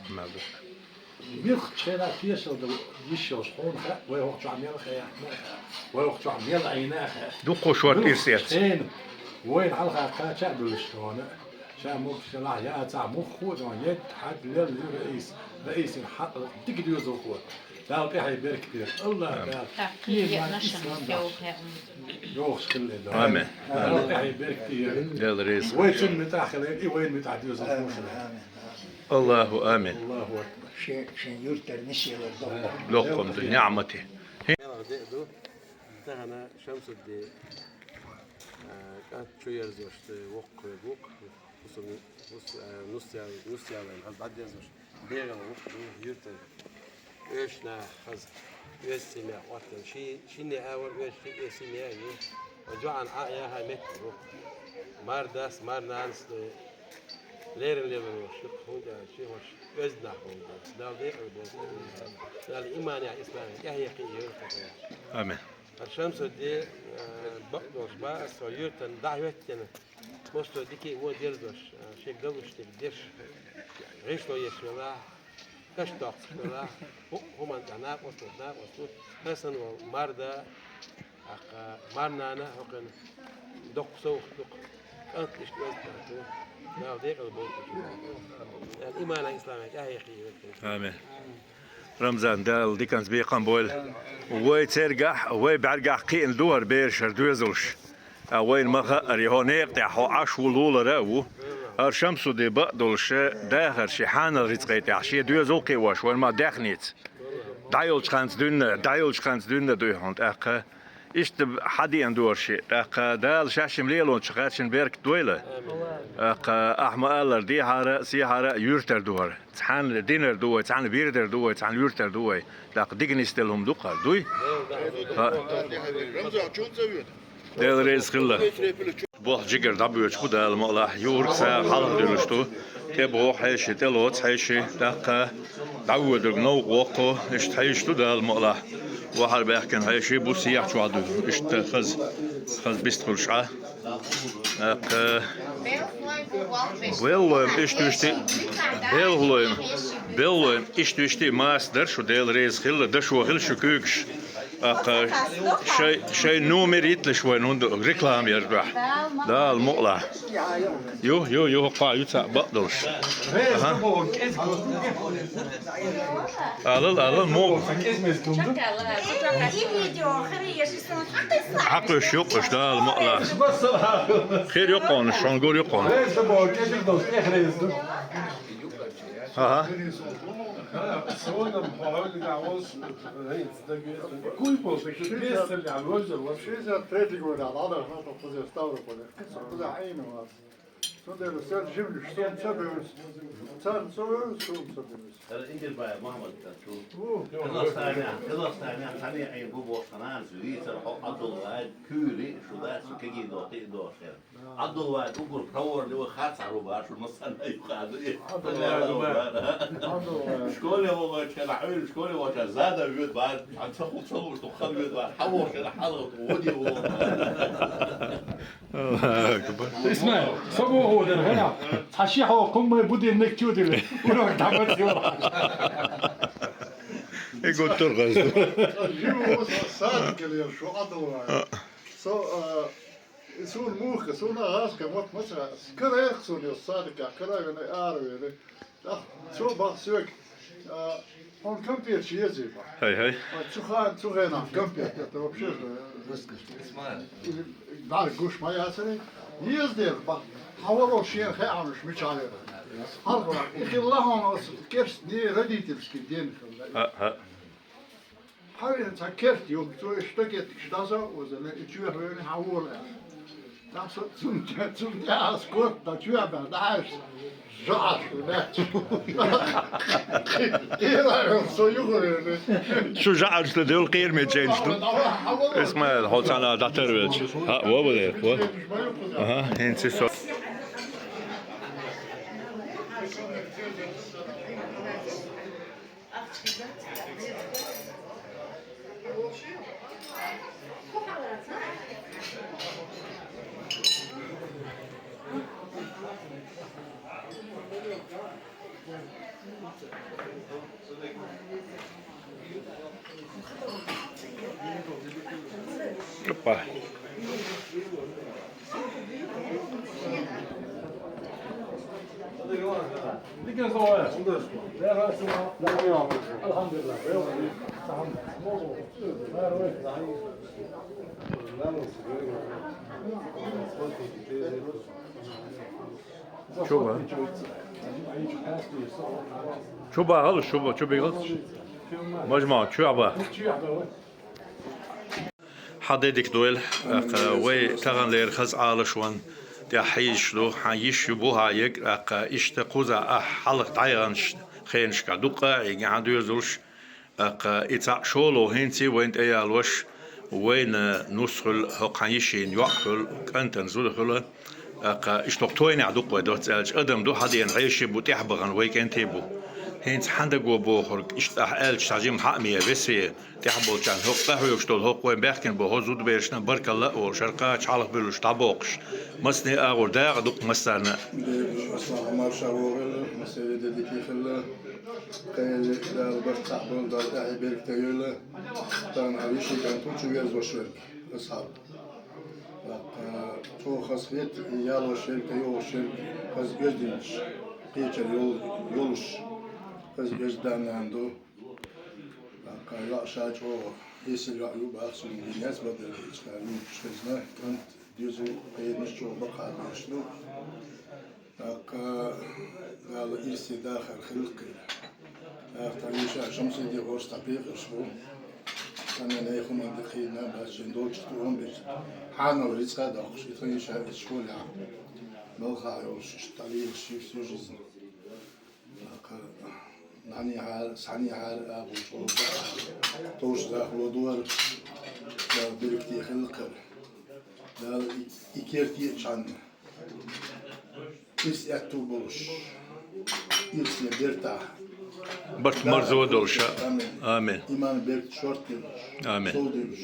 Муьлххачу хенахь тешалла дан йиш йолуш хьуна хаьа, вай хӀокху чохь мел хаьа, вай хӀокху чохь мел Ӏийна а хаьа. Дуккха шорта ирс эцна. Хенахь вайна хьалха кхача а буьллуш хьуна. Ша муьлххачу хенахь яцахь мухха а дан, етта хьаг лелла ю Раис, Раисин хьакъ дика доьзалхо. Дала тӀаьхье беркате йойла. Аллах Дала. Амин. Иман, ислам дахьаш йогӀуш хилла ду. Амин. Дала тӀаьхье беркате йойла. Дела реза. Вай цуьнан муьтӀахь хилла, и вайна муьтӀахь доьзалхо хилла. Аллаху амин. Аллаху акбар. Шен, шен юьртара нисъялар доккха. Доккха ду, ниӀмате. Тахана Шамсудди, а, кӀант чу ерзош воккха ву-кх. Хусам, хус-, э, нус ял-, нус ялийна, хаза дӀадерзош, бегӀийла ву-кх ду юьртара. Оьшуш нах хаза, оьзда семья хӀоттийна. Ши-, шинне а вара оьшуш, ши оьзда семья а ю. Ва жоьжахати Ӏа а яхьа меттиг ву-кх. Мар дас, мар нанас, э, леррина лелош ю-кх, хӀунда аьлча ши хӀорш оьзда нах болу дела. Дала декъала бойла. Дала иманехь, исламехь тӀаьхье кхиийла йойла-кх. Амин. ХӀара Шамсудди, э, бакъдолуш бах ас, со юьртана дӀахӀоьттина. Массо а дика а вон дерзош, а, шен галуш дерг деш, гӀишло еш велахь, каш доккхуш велахь, хӀу-, хӀуманна тӀехь накъост волу, накъост ву, хӀара санна волу мар да, тӀаккха мар нана а хӀокхуьнан доккха совгӀат ду-кх, кӀант иштта оьзда кӀант ву, Дала декъала бойла. Дала иманехь, исламехь тӀаьхье кхиийла йойла. Амин. Рамзан, Дала диканца бекхам бойла. Вай цергахь, вай бӀаьргахь кхиъна ду хӀара бераш, хӀара доьзалш. Ткъа вайна ма хаъара, хьо некъа тӀехь, хьо Ӏаш ву, лулара а ву. ХӀара Шамсудди бакъдолуш, дахар шен хьанал рицкъай тӀехь, шен доьзал а кхиош, вайна ма даьхница. ДӀайолчу ханца дуьйна, дӀайолчу ханца дуьйна дуй хьуна тӀаккха. Иштта хьан деана дора шиъ. ТӀаккха Дала шаьш-м лелочу гӀаьршина беркат дойла. ТӀаккха ахьа ма-аллара, дехьара а, сехьара а юьртара ду хӀара. Цхьана динара ду вай, цхьана вирдара ду вай, цхьана юьртара ду вай. ТӀаккха дика нисделла хӀума ду-кх хӀара, дуй? ХӀаъ. Дела реза хила. Болх-жигара дӀабоьдуш бу, Дала мукъ лахь. Юург сагӀа хьалха дуьллуш ду. ТӀе боху хьеший, тӀе лоцу хьеший, тӀаккха дӀавоьдург новкъа воккху, иштта хьеший ду Дала мукъалахь. Вахьар баьхкина хьеший бу сехьа чохь ду, иштта хаза, хаза бист хуьлуш Ӏа. ТӀаккха белхалойн иштта вуьшти, белхалойн, белхалойн иштта вуьшти маса дара шу, Дела реза хилла, дашо хила шу куьйгаш. ТӀаккха шай, шай номер йитлаш вайн хӀунда реклама яр дуьхьа. Дала мукъалахь. Ю, ю, ю, хӀокхо ю цхьаъ бакъдолуш. Аха. Алал, алал, мо. Хьакхуьш юкъуш, Дала мукъалахь. Хир юкъонаш, шонгур юкъон. Аха. Шестьдесят третий год, а надо, надо, Ставрополь. Цундела сел жимлуш, сон ца бевза. Царна ца вевза, суна ца бевза. Хьала Индирбаев Мухьаммад дац цо. Ву. Казахстане, Казахстане цхьаьна Ӏийна бу бохуш, хьан нанас вийцар хьо Ӏадулла вай, куьйри, шу дац, шу кегий доху, кхин а дохуш хир. Ӏадулла вай, угур праворли вай, харц Ӏару башу, массарна а юкъа ду. Ӏадулла вай, Ӏадулла вай. Школе вогӀучу хенахь, хьуьйла школе вогӀучу хенахь, зада вуьйду бара, хьан ца ху ца луш, ду хан вуьйду бара, хьан вогӀу хенахь, хьан вогӀу вогӀу. Аллаху акбар. Исмаил, со боху дара, гӀана? Цхьа ши хьо кхуммай будильник чу дили. Урок дӀабац юра. И гуттар гӀазду. Живу садик лер, шу Ӏадулла. Со, а, и суна муха, суна гӀазка, вот маца, карайх суна, садика, карайвена, аравена. ТӀаккха цо бах соьга, а, хьуна компьютер езий бах. Хай, хай. А цу хан, цу хенахь компьютер, это вообще, э, бӀар гуш ма яцарий. Ездер бах. Хьан вало шен хеанаш мича яра. Хьалхара, и хилла хьуна оцу керст не родительский день хилла. Ха, ха. Хьан вен цхьа керт ю, цо и штакетташ дӀаса, оза, и чоьхьа вен хьан вола аьлла. Цунна тӀе ас корта чоьхьа баьхна, дӀа аьлча, жаӀаш ду баьчча. Кхера со юхавели. Шу жаӀаш ду, дел кхераме ченаш ду. Исмаил, хьо цхьана дӀатарвелча. ХӀаъ, во бу дера, во. Аха, хӀинца со. Опа. Чу ба? Чу ба хьалаш, чу ба, чу бегӀалц. Мажма, чу ба. Хьан де дика дойла, тӀаккха вай таханлера хаза Ӏалашонан тӀехь хьийзаш ду, хьан йиш ю бу хьан егг, тӀаккха иштта кхуза ахь хьалха дӀаяханчу хенашкахь дуккха а Ӏийга хьан доьзалш, тӀаккха и цхьаъ шолгӀа хӀинца а вайна тӀеялош, вайна нус хуьлу хӀокху хьан йишина йоӀ хуьлу, кӀантана зуда хуьлу. ТӀаккха иштта хӀокху тойнехь дукха вай доцца аьлча, адам ду, хьан дена хьеший бу, тӀаьхьа бахана вай кӀентий бу. ХӀинца хьан дагадогӀург, иштта ахь аьлча, цхьа жима хьаъ ме весе, тӀаьхьа болчарна хӀокху къахьоьгуш долу, хӀокху вайн баьхкина болу хӀокху зудаберашна баркалла а олуш, хӀара кхача хьалха буьллуш дӀабоккхуш, массане а агӀор дакъа дукха массарна а. Дера, Ислам, марша вогӀийла, массеран а де дика хилла, кхайолу Дала барт цхьаъ бойла, Дала тӀаьхье беркате йойла, тахана хьан йишин кӀант ву чу верзош верг, Исхьакъ. ТӀаккха чӀогӀа хазахета, и ялош ерг, тӀейогӀуш ерг, хаза оьзда динчу кхечара йол-, йолуш, хаза оьзда да-нана ду. ТӀаккха йоӀ ша чӀогӀа эсала йоӀ ю баха, цуьнан гина яц бакъдерг, ишкъа юьйцуш хезна, кӀант доьзал кхаьбнаш чӀогӀа бакъахьа лелаш ду. ТӀаккха Дала ирсе дахар хилла кхин. ТӀаккха тхан йиша Шамсудин гӀош цхьа пекъаш бу. Цхьана ней хӀуманна декхийна бац, шайн долчух тӀе ам бечу. Хьанал рицкъа а доккхуш, и тхан йиша эцу школехь балхахь йолуш, иштта лелаш ю всю жизнь. ТӀаккха нанехьара, санехьара а бу чӀогӀа бакъахьа товш захало ду хӀара. Дала беркате хилла кхин. Дала и, и керте а чхьанна ирс аьтту болуш, Ирсе бертахь. Барт марзо долуша. Амин. Амин. Иман берт шорт делуш. Амин. Сол делуш.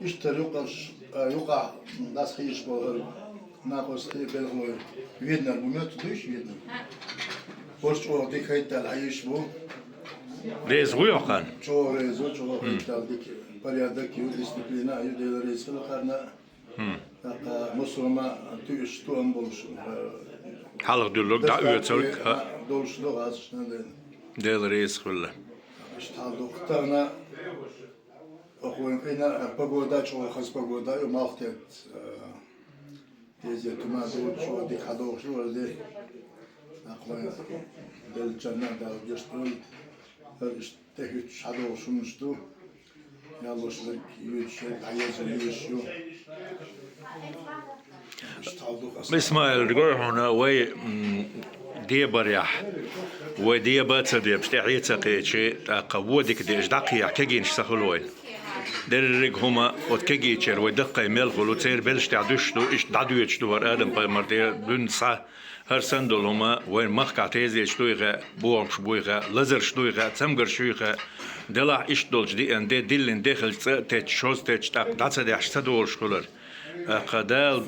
Иштта юкъаш, а, юкъахь дас хьийзаш болу хӀара накъостий белхалой. Веднар бу моьтту дуьйш веднар. Ош чӀогӀа дика хӀайттал хьийзаш бу. Реза ву йоккхана? ЧӀогӀа реза ву, чӀогӀа хӀайттал дика. Порядок ю, дисциплина ю, Дела реза хила кхарна. ТӀаккха мусулма туьйсуш тоам болуш, э, хьалха дуьллург дӀаоьцург, а, долуш ду гӀазкхашна ден. Дела реза хуьлда. Иштта хьал ду. Тахана, охьа вайн къина, э, погода, чӀогӀа хаза погода ю, малх тет, э, деза туман ду, чӀогӀа дика хьадогӀуш ду, валде. Охьа вайн деллачарна Дала гечдойла. ХӀара иштта тӀехӀуьттуш хьадогӀуш хӀуманаш ду. Яллуш верг, юьйцуш верг, дӀаеза юьйцуш ю. Исмаил, гой хьуна, вай, м, дебарехь, вай деба а ца дебаш, тӀаьхье а ца кхечи, тӀаккха вон дика дезаш дӀакхехьа кегийнаш ца хуьлу вайн. Дерриг хӀума оцу кегийчера вай даккхий мел хуьлу, церан белш тӀехь дуьсуш ду, иштта дӀадоьдуш ду хӀара Адам-пайхамар тӀера дуьйна схьа. ХӀара санна долу хӀума вайн махкахь тезеташ дуй хаьа, бохамаш буй хаьа, лазарш дуй хаьа, цамгарш юй хаьа, делахь иштта долчу диъан де, диллина де хилча, цӀа а тетташ, шозза тетташ, тӀаккха дӀа ца дехьаш ца долуш хуьлура. ТӀаккха Дала,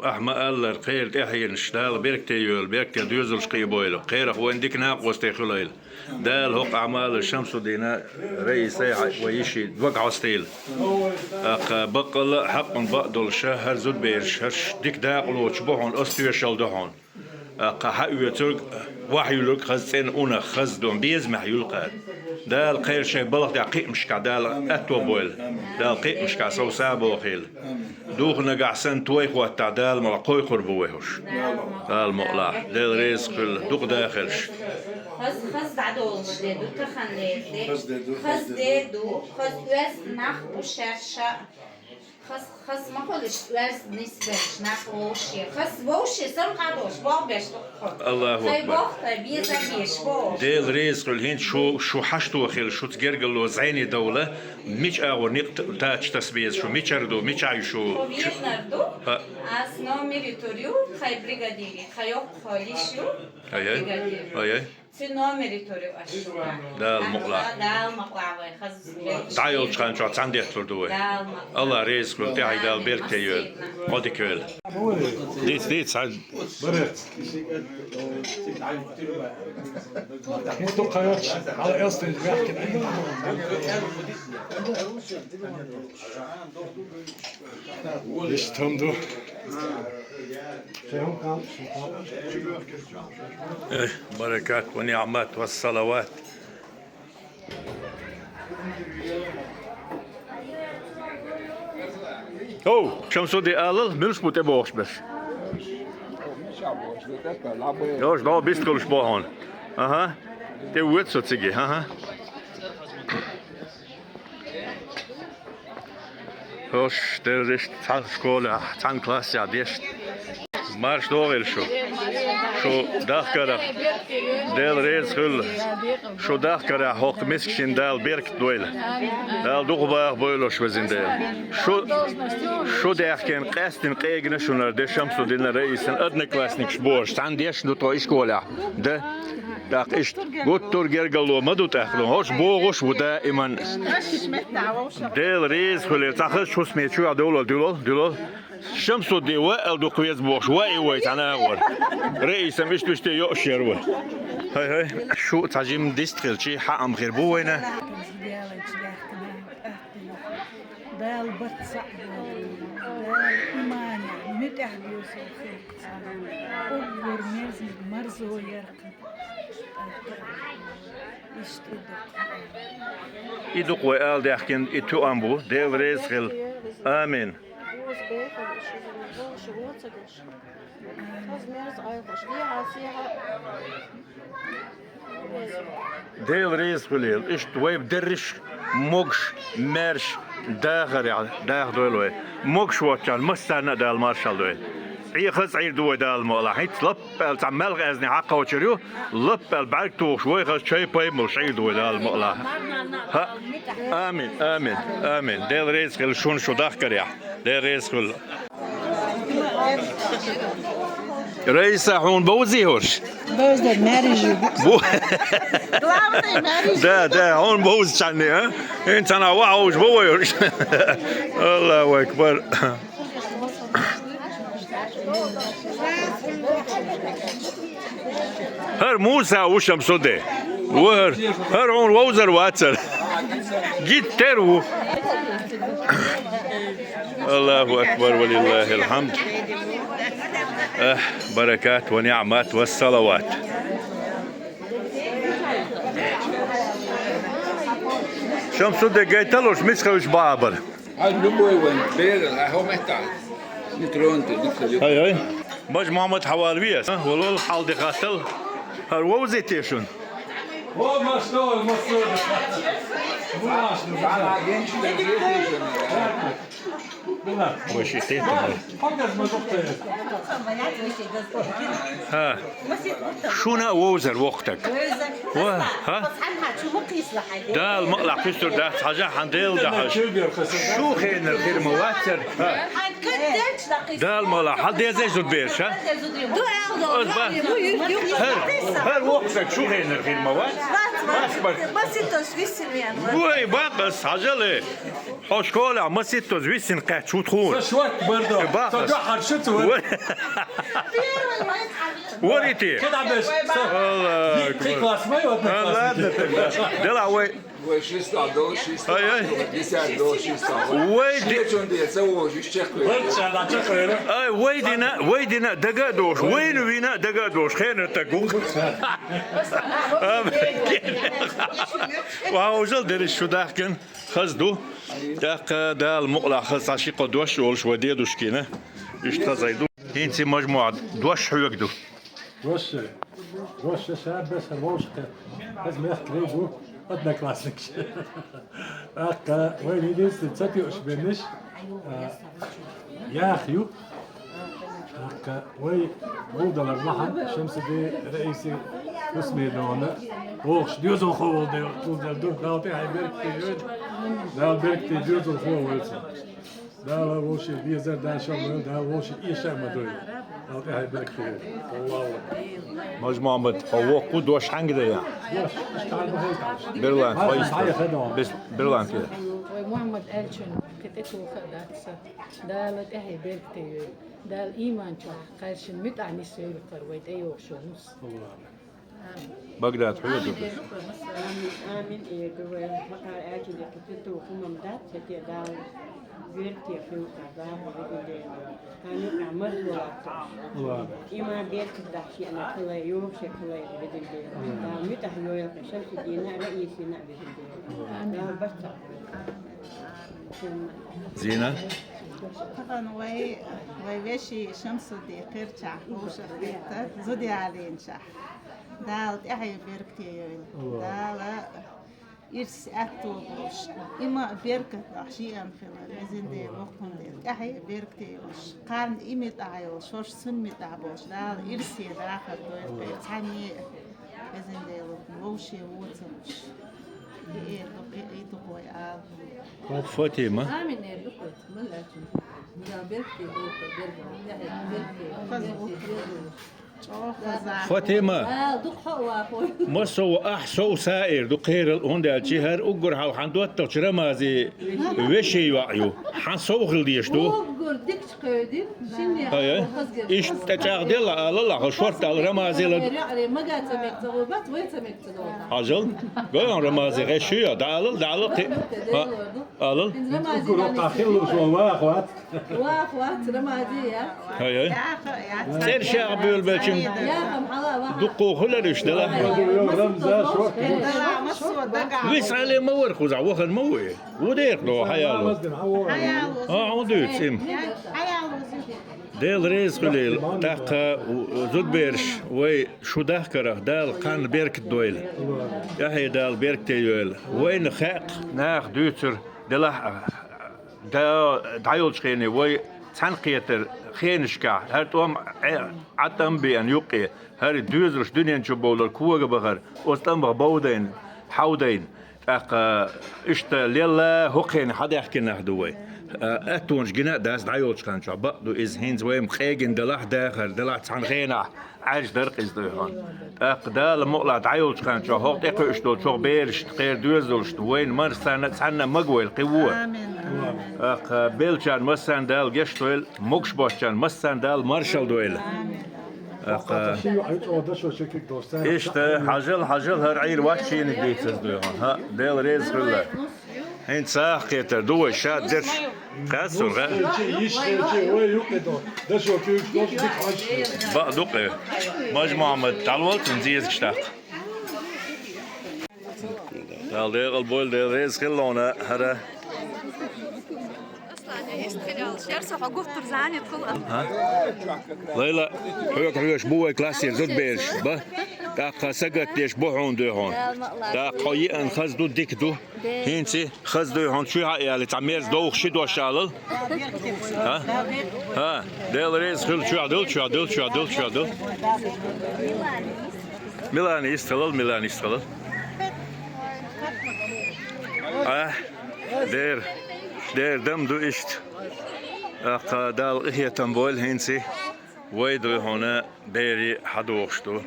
ахьа ма-аллара, кхеран тӀаьхьенаш, Дала беркате йойла, беркате доьзалш кхиабойла, кхерах вайн дика накъостий хуьлийла. Дала хӀокху Ӏамалан Шамсуддина, Раисай, вай йиши дог хьостийла. ТӀаккха баккъалла а хьакъ бакъ долуша, хӀара зудабераш, хӀорш дика дакъалоцуш бу хьуна, ас тоьшалла ду хьуна. ТӀаккха хьаоьцург, вахьа юьллург хаза цӀена унах, хаза дон безамехь юьллу кхара. Дала кхайра шайн балха тӀехь кхиамашкахь Дала аьтто бойла. Дала кхиамашкахь сов сабо хила. Духу нагахь санна той хӀоттахь Дала мукъ лахь кхойкхур бу вай хӀорш. Дала мукъ лахь. Дела реза хуьлда, дукха дахарш. Хаза, хаза дӀадолуш де ду, таханлера де. Хаза де ду, хаза де ду, хаза оьзда нах бу шаьрша. Хаза, хаза ма хуьлуш оьзда нисбеллачу нах вовше. Хаза вовше самукъадолуш, болх беш ду-кх хьо. Аллаху акбар. Тхайн болх тхо беза беш бу. Дела реза хуьлда, хӀинца шу, шу хьашто хила, шуца гергарло зӀене довла, мича агӀор некъ т-, тача таса беза шу, мичара ду, мичахь ю шу? Хьо веднар ду? ХӀаъ. Ас номер тур ю, тхайн бригадири, тхан йоккха йиш ю, ай-ай, бригадир. Ай-ай. Цуьнан номер тур ю аш. Дала мукъ лахь. Дала мукъ лахь вай, хаза. ДӀайолчу хан чохь цхьаьна детталур ду вай. Дала мукъ лахь. Алла реза хуьлда, тӀаьхье Дала беркате йойла. Хьо дика йойла. Диц, диц, хьан. Иштта хӀума ду. Эх, баракат ва ниъмат ва салават. Оу, Шамсудди, алал, муьлш бу тӀебогӀуш берш? Йош, догӀу бистхуьлуш бохьуна. Аха. ТӀевоьду со циге, аха. ХӀорш, дерриш цхьана школехь, цхьана классехь дешна. Марша догӀийла шу. Шу дахкарехь. Дела реза хуьлда. Шу дахкарехь хӀокху мискачийн Дала беркат дойла. Дала дукха баха бойла шу, везан Дела. Шу, шу даьхкина къаьстина къегина шуна де Шамсуддина, Раисана одноклассникаш бохуш. Цхьаьна дешна ду тхо ишколехь. Да. ТӀаккха иштта гуттар а гергарло ма ду тӀаккха. ХӀорш богӀуш ву даиман. Дела реза хуьлийла. Цхьа хазачу хӀусаме чу а довлал, дуьлал, дуьлал. Шамсудди, ваал дукха веза бохуш, вай и вай цхьана агӀор. Раисам иштта-иштта йоуш яра вай. ХӀай-хӀай, шу цхьа жимма дистхилчий, хьаам хир бу вайна. Дала барт цхьаъ бойла. Дала иманехь, муьтӀахь доьзал хилла. Уггар мерзаниг марзо яркхина. Иштта и ду-кх. И ду-кх вай ала даьхкина, и тоам бу. Дела реза хила. Амин. Дела реза хуьлийла. Иштта вай дерриш а могуш, маьрша дахарехь даха дойла вай. Могуш воцчарна массарна а Дала маршалла дойла. Ӏехаза Ӏийр ду вай Дала мукъ лахь. ХӀинца лап аьлла цхьа маьлхан аьзнехь хьакхочур ю, лап аьлла бӀаьрг тухуш вайхаза чай-пай молуш Ӏийр ду вай Дала мукъ лахь. ХӀаъ. Амин, амин, амин. Дела реза хуьлда шуна шу дахкарехь. Дела реза хуьлда. Раиса, хьуна бовзий хӀорш? Бовза, маьрижи. Бу- Главное, маьрижи. Да, да, хьуна бовзачхьанне, а? ХӀинца хьан ваха ховш бо вай хӀорш? Аллаху акбар. ХӀара Муса ву, Шамсуде. Ва хӀара, хӀара хьуна вовзар вацар. Гиттар ву. Аллаху акбар, ва лиллахил хьамд. Эх, баракат ва ниъмат ва салават. Шамсуде, гайталуш мичхавич бабар. Хьал любой вайн бер, а хӀо меттахь. Не троньте, не троньте. Ай, ай. Баж Мухьаммад, хьавар вес, а? Валол, хьал де хаттал. ХӀара вовзий те шун? О, машалла, машалла. Ваш, ну, да. Вай ши хетам. ХӀа. Шуна вовзар вокху таг. Ва, хӀа? Дала мукъалахь кхуьссур дац, хьажахь, хьан Дела дахьаш. Шу хенар хир ма вацар. ХӀа. Дала мукъалахь, хьал деза зудберш, хӀа? Оз ба. ХӀара, хӀара вокху таг шу хенар хир ма вац. Вай, бакъас, хьажал. Хьо школехь маситтаза виссина кхаьчча ву тхуна. Са шорт бар ду. Бакъас. Са дуьхьал шу ца вара. Вай. Вари те. Кхин дӀа беш, са Аллаху акбар. Кхин класс ма ю, одноклассники. А, ладно тогда. Дела вай. Вай шестьдесят долларов, шестьдесят. Ай, ай. Пятьдесят долларов, шестьдесят. Вай ди- Шечун де, ца вожу, иш чекхве. Вай ча, да, чекхве. Ай, вай дина, вай дина дага а дош, вайна вина дага а дош, хенар таг ву. Ва, ужал дерриш шу дахкина. Хаза ду. ТӀаккха Дала мукъалахь хаза цхьа ши-кхо дош а олуш вай дедушкина. Иштта хаза ду. ХӀинца и мажмуӀа дош хьоьга ду. Дош, дош ша беса вовшахкхетта. Хаза мехкарий бу, одноклассникаш. ТӀаккха вай единственный ца тоьуш беннаш, а, яха ю. ТӀаккха вай гулдалар лахьан Шамсуди, Раиси, Хусмедона, вохуш доьзалхо волу дела, гулдала ду, Дала тӀаьхье беркате йойла. Дала беркате доьзалхо войла цунна. Дала вовшийн безар дашал войла, Дала вовшийн эша ма дойла. Дала тӀаьхье беркате йойла. Аллаху акбар. Маж Мухьаммад, хьо воккху дош хьанга дайа? Дош, иштта хьан бахайта. Берлан, хьо иштта. Бес-, Берлан, кхе. Вай Мухьаммад аьллачун кхин тӀе тоха а дац сан. Дала тӀаьхье беркате йойла. Дала ийман чохь кхаьршина муьтӀахь нисвойла кхара вай тӀейогӀуш йолу нус. Багдад, хьоьга ду. Амин, амин, э, ду вай, ма-, а, аьлча декхи тету хӀумам дац, хӀетте Дала беркате хилла Дала веган дела. Амин, а, марзо латташ. Има беркат дахьаш еана хилла, йогӀуш е хилла веган дела. Дала муьтӀахь йойла кхин Шамсудина а, Раисина а веган дела. Дала барт ца Зина? Тахана вай, вай вешин Шамсудин кхерчахь вовшах хетта, зуда ялийначахь. Дала тӀаьхье беркате йойла. Дала ирс аьтто болуш, има а беркат бахьаш еана хила, везан Дела, воккхун Дела, тӀаьхье беркате йолуш. Кхарна и муьтӀахь йолуш, хӀорш цунна муьтӀахь болуш, Дала ирсе дахар дойла, кхин цхьанне а, везан Дела, вовше воцурмаш. И эр ду, кхин и ду-кх вай ала. Фатима. Амин эр ду-кх вай, ма лаьцна. Дала беркате йойла, беркате, тӀаьхье беркате, беркате йойла. Фатима. А, дукха хьо а вахой. Ма сов, ахь сов са эр ду кхерал, хӀунда аьлча хӀара уггар хьалха хьан доттагӀчу Рамази вешин йоӀ ю. Хьан сов хила дезаш ду? Уггар дикачу кхевдина, шинне Ай, ай. Хазгар. Иштта тӀе чӀагӀделла алал, ахьа шортта ала Рамази ла. Рамази ма ца мега ца гӀо бац, вай ца мега ца гӀо. Хьажал? Гой хьуна Рамази, гӀе шу я, дӀаалал, дӀаалал кхин. Ха, алал. Уггар хьан хилла шу ваха вац. Ваха вац, Рамази, я. Ай, ай. ЦӀераш яха буьйлабелчун. Яхам хьала ваха. Дуккха хуьлура уьш дела. Рамза шорта. Висале ма вара кхузахь, вахана ма ву и. Ву дехьа догӀу, хьаяло. А, хьун дуьйцу, Сим. Дела реза хуьлийла. ТӀаккха зудбераш вай шу дахкарах Дала кхарна беркат дойла. ТӀаьхье Дала беркате йойла. Вайна хаьа, наха дуьйцура, делахь а. Да, дӀайолчу хене вай цхьаьна кхетар хенашкахь, хӀара тӀом Ӏе-, Ӏа тӀам беана юккъе, хӀара доьзалш дуьнен чу бовлар кога бахар, оцу тӀамах бовдайна, хьовдайна, тӀаккха иштта лелла хӀокху хене хьадаьхкинарх ду вай. Э, аьттонаш гина а дац дӀайолчу хан чохь, бакъ ду иза, хӀинца вайна къегина делахь, дахар делахь, цхьана хенахь Ӏаьржа дара-кх иза дуй хьуна. ТӀаккха Дала мукъалахь дӀайолчу хан чохь хӀокху тӀекхуьуш долчу хӀокху берашна, кхеран доьзалшна, вайна массарна а цхьанна а магавойла кхин вон. ТӀаккха беллачарна массарна Дала гечдойла, могуш боцчарна массарна Дала маршалла дойла. ТӀаккха иштта, хьажал, хьажал, хӀара Ӏийр вац шениг дийцаза дуй хьуна. ХӀаъ, Дела реза хуьлда. ХӀинца сагӀа кхетар ду вай, ша дерш. Кхаьссур гӀа. Бакъ ду-кх. Мажа-Мохьмад, дӀалол цунна зезагаш тӀаккха. Дала декъал бойла, Дела реза хилла хьуна, хӀара. Лайла, хьоьга хьоьжуш бу вай классера зудабераш, ба? ТӀаккха сагатдеш бу хьуна дуй хьуна. ТӀаккха хьо еана хаза ду, дика ду. ХӀинца хаза дуй хьуна, чуьхьа а ялий, цхьа мерза довха ши дош алал. ХӀа? ХӀа, Дела реза хила, чуьхьа дул, чуьхьа дул, чуьхьа дул, чуьхьа дул. Милана, йистхилал, Милана, йистхилал. Ахь, дера, дера дам ду иштта. ТӀаккха Дала къинхетам бойла хӀинца. Вай дуй хьуна, берий хьадогӀуш ду.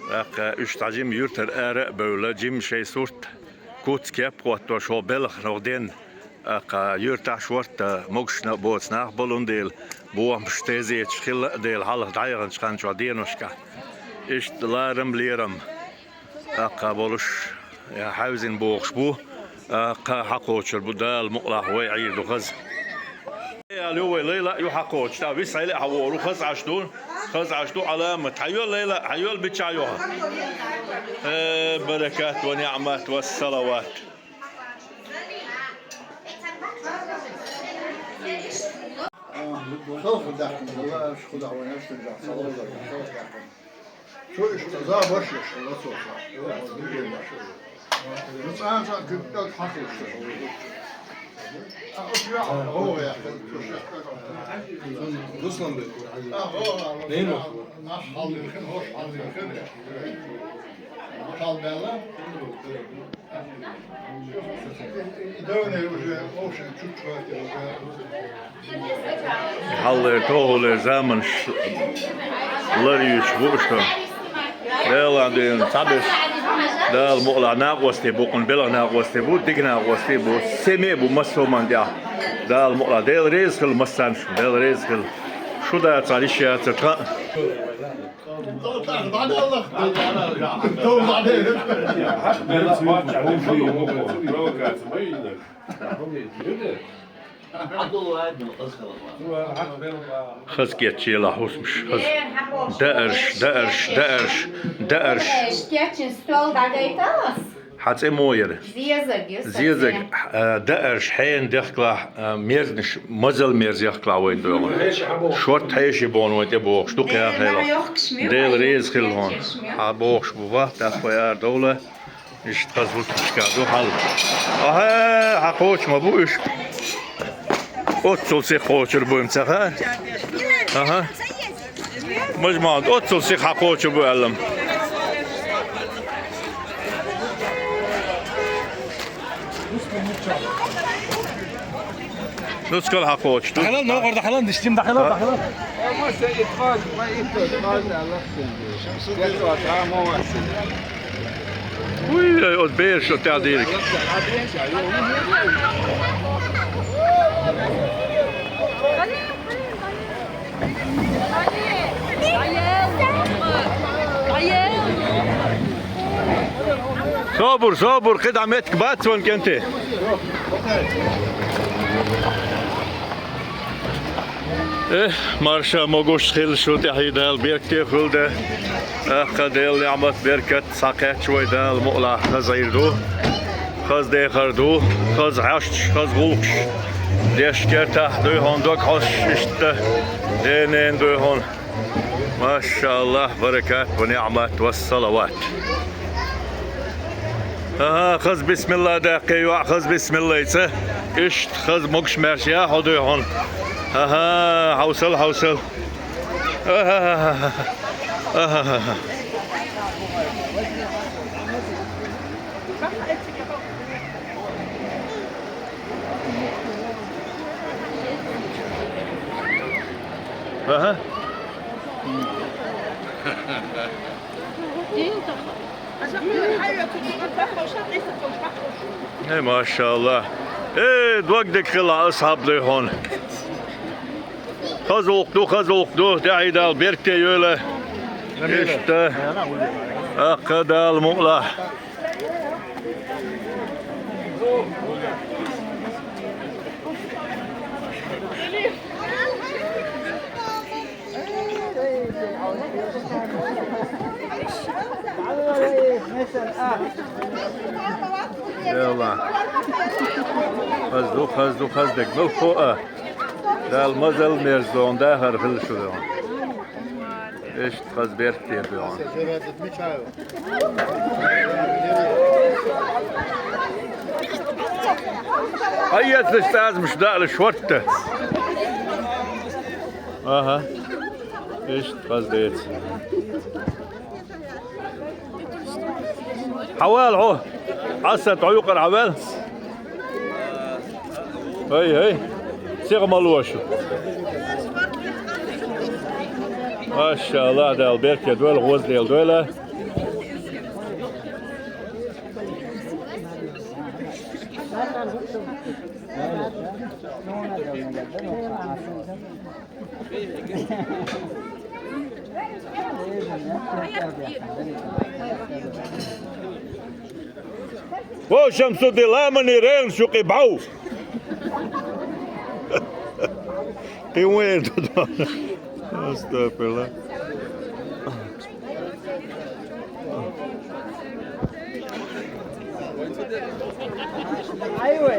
ТӀаккха уьш цхьа жима юьртара ара а бевлла, жима шайн сурт, куц, кеп а хӀоттош, хӀокху белхан, хӀокху денна. ТӀаккха юьртахь шортта могушна а боцу нах болун дела, бохамаш тезеташ хилла а дела, хьалха дӀаяханчу хан чохь деношкахь. Иштта ларам-лерам. ТӀаккха болуш, я хьаьвзина бохуш бу, а, кха хьакхочур бу, Дала мукъалахь вай Ӏийр ду хаза. Ял ю вай Лайла а ю хьакхочуш, тӀаккха висхьайла а хьавогӀур ву, хаза Ӏаш ду, хаза Ӏаш ду Ӏаламат. Хьайоьлла, Лайла, хьайоьлла, бичча йоха. Э, баракат ва ниӀмат ва салават. Халха даьккхина, Аллах, Худа вайна, Худа вайна. Цо иштта за башла шо лацо ца. Ну, цӀан-цӀан куьпкӀаг хьахуьйсу. А, оцу юьхьа гӀо яхна, цо шех куьпкӀаг. Руслан бе. А, гӀо, гӀо, гӀо. Нах хьалдина хин, хӀорш хьалдина хин. Хьалбаьлла. И давне уже овшен чуть хватит уже. Хьаллера, тохаллера заманаш ларъюьйтуш бу уьш ду. Делан дуьйна цхьаберш Дала мукъалахь накъостий бу, кхунна белхан накъостий бу, дика накъостий бу, семья бу массо а хӀуманна тӀехь. Дала мукъалахь, Дела реза хила массарна шун, Дела реза хила. Шу дацахьара, йиш яцара тхан. Хаза кечъелахь, хӀусамаш, хаза. Даарш, даарш, даарш, даарш. Кечйина стол дӀагайталас? Хьан цӀе мо яра? Зезаг ю сан цӀе. Зезаг, а, даарш хьенан дехкалахь, а, мерзанаш, мазал мерза яхкалахь вайна догӀу. Шорта хьеший боху вайна тӀе бохуш ду кхехьа хила. Дела реза хила хьуна. Хьан бохуш бу ваха, тӀаккха вай ара довла. Иштта хаза хӀусамашка ду хьал. Ахьа, хьан кхочуш ма бу уьш. Оццул сиха кхочур бу-м ца хаьа. Аха. Мажа ма оццул сиха хьан кхочур бу аьлла-м. Нускал хьан кхочуш ду? Дахьалал, ногӀар дахьалал, диштим дахьалал, дахьалал. Уй, ай, оцу бераш шо тӀаьхьа дийриг. Собур, собур, кхидӀа меттиг бац вайн кӀентий. Эх, марша могуш хила шу, тӀаьхье Дала беркате хуьлда. Аккха Делан ниӀмат, беркат схьакхаьчча вай, Дала мукъалахь хаза Ӏийр ду. Хаза дехар ду, хаза хьашташ, хаза гӀуллакхаш. Деш кертахь дуй хьуна дог хьош иштта. Денен дуй хьуна. Машаллах, баракат ва ниӀмат ва салават. Аха, хаза бисмилла даьккхи, йоӀ, хаза бисмиллайца. Иштта хаза могуш-маьрша яхьо дуй хьуна. Аха, хьовсал, хьовсал. Аха. Аха. Аха. Э, машалла. Э, дог дика хила асхьаб дуй хьона. Хазулх ду, хазулх ду, тӀаьхьа Дала беркате йойла. Иштта. Аккха Дала мукъалахь. Йалла. Хаза ду, хаза ду, хаза дерг. Мел хо а. Дала мазал мерза догӀун дахар хила шу догӀун. Иштта хаза беркате догӀун. Хьаэцаш цӀазамаш даьлла шортта. Аха. Иштта хаза деца. Хьавала хьо. Асад, хьо юкъара хьавала. Ай, ай. Сиха ма лошу. Машалла, Дала беркате дойла, гӀоза Дела дойла. Во, Шамсудин, ламани регӀна шу кхин бӀов. Кхин вен ду. Астагфирулла.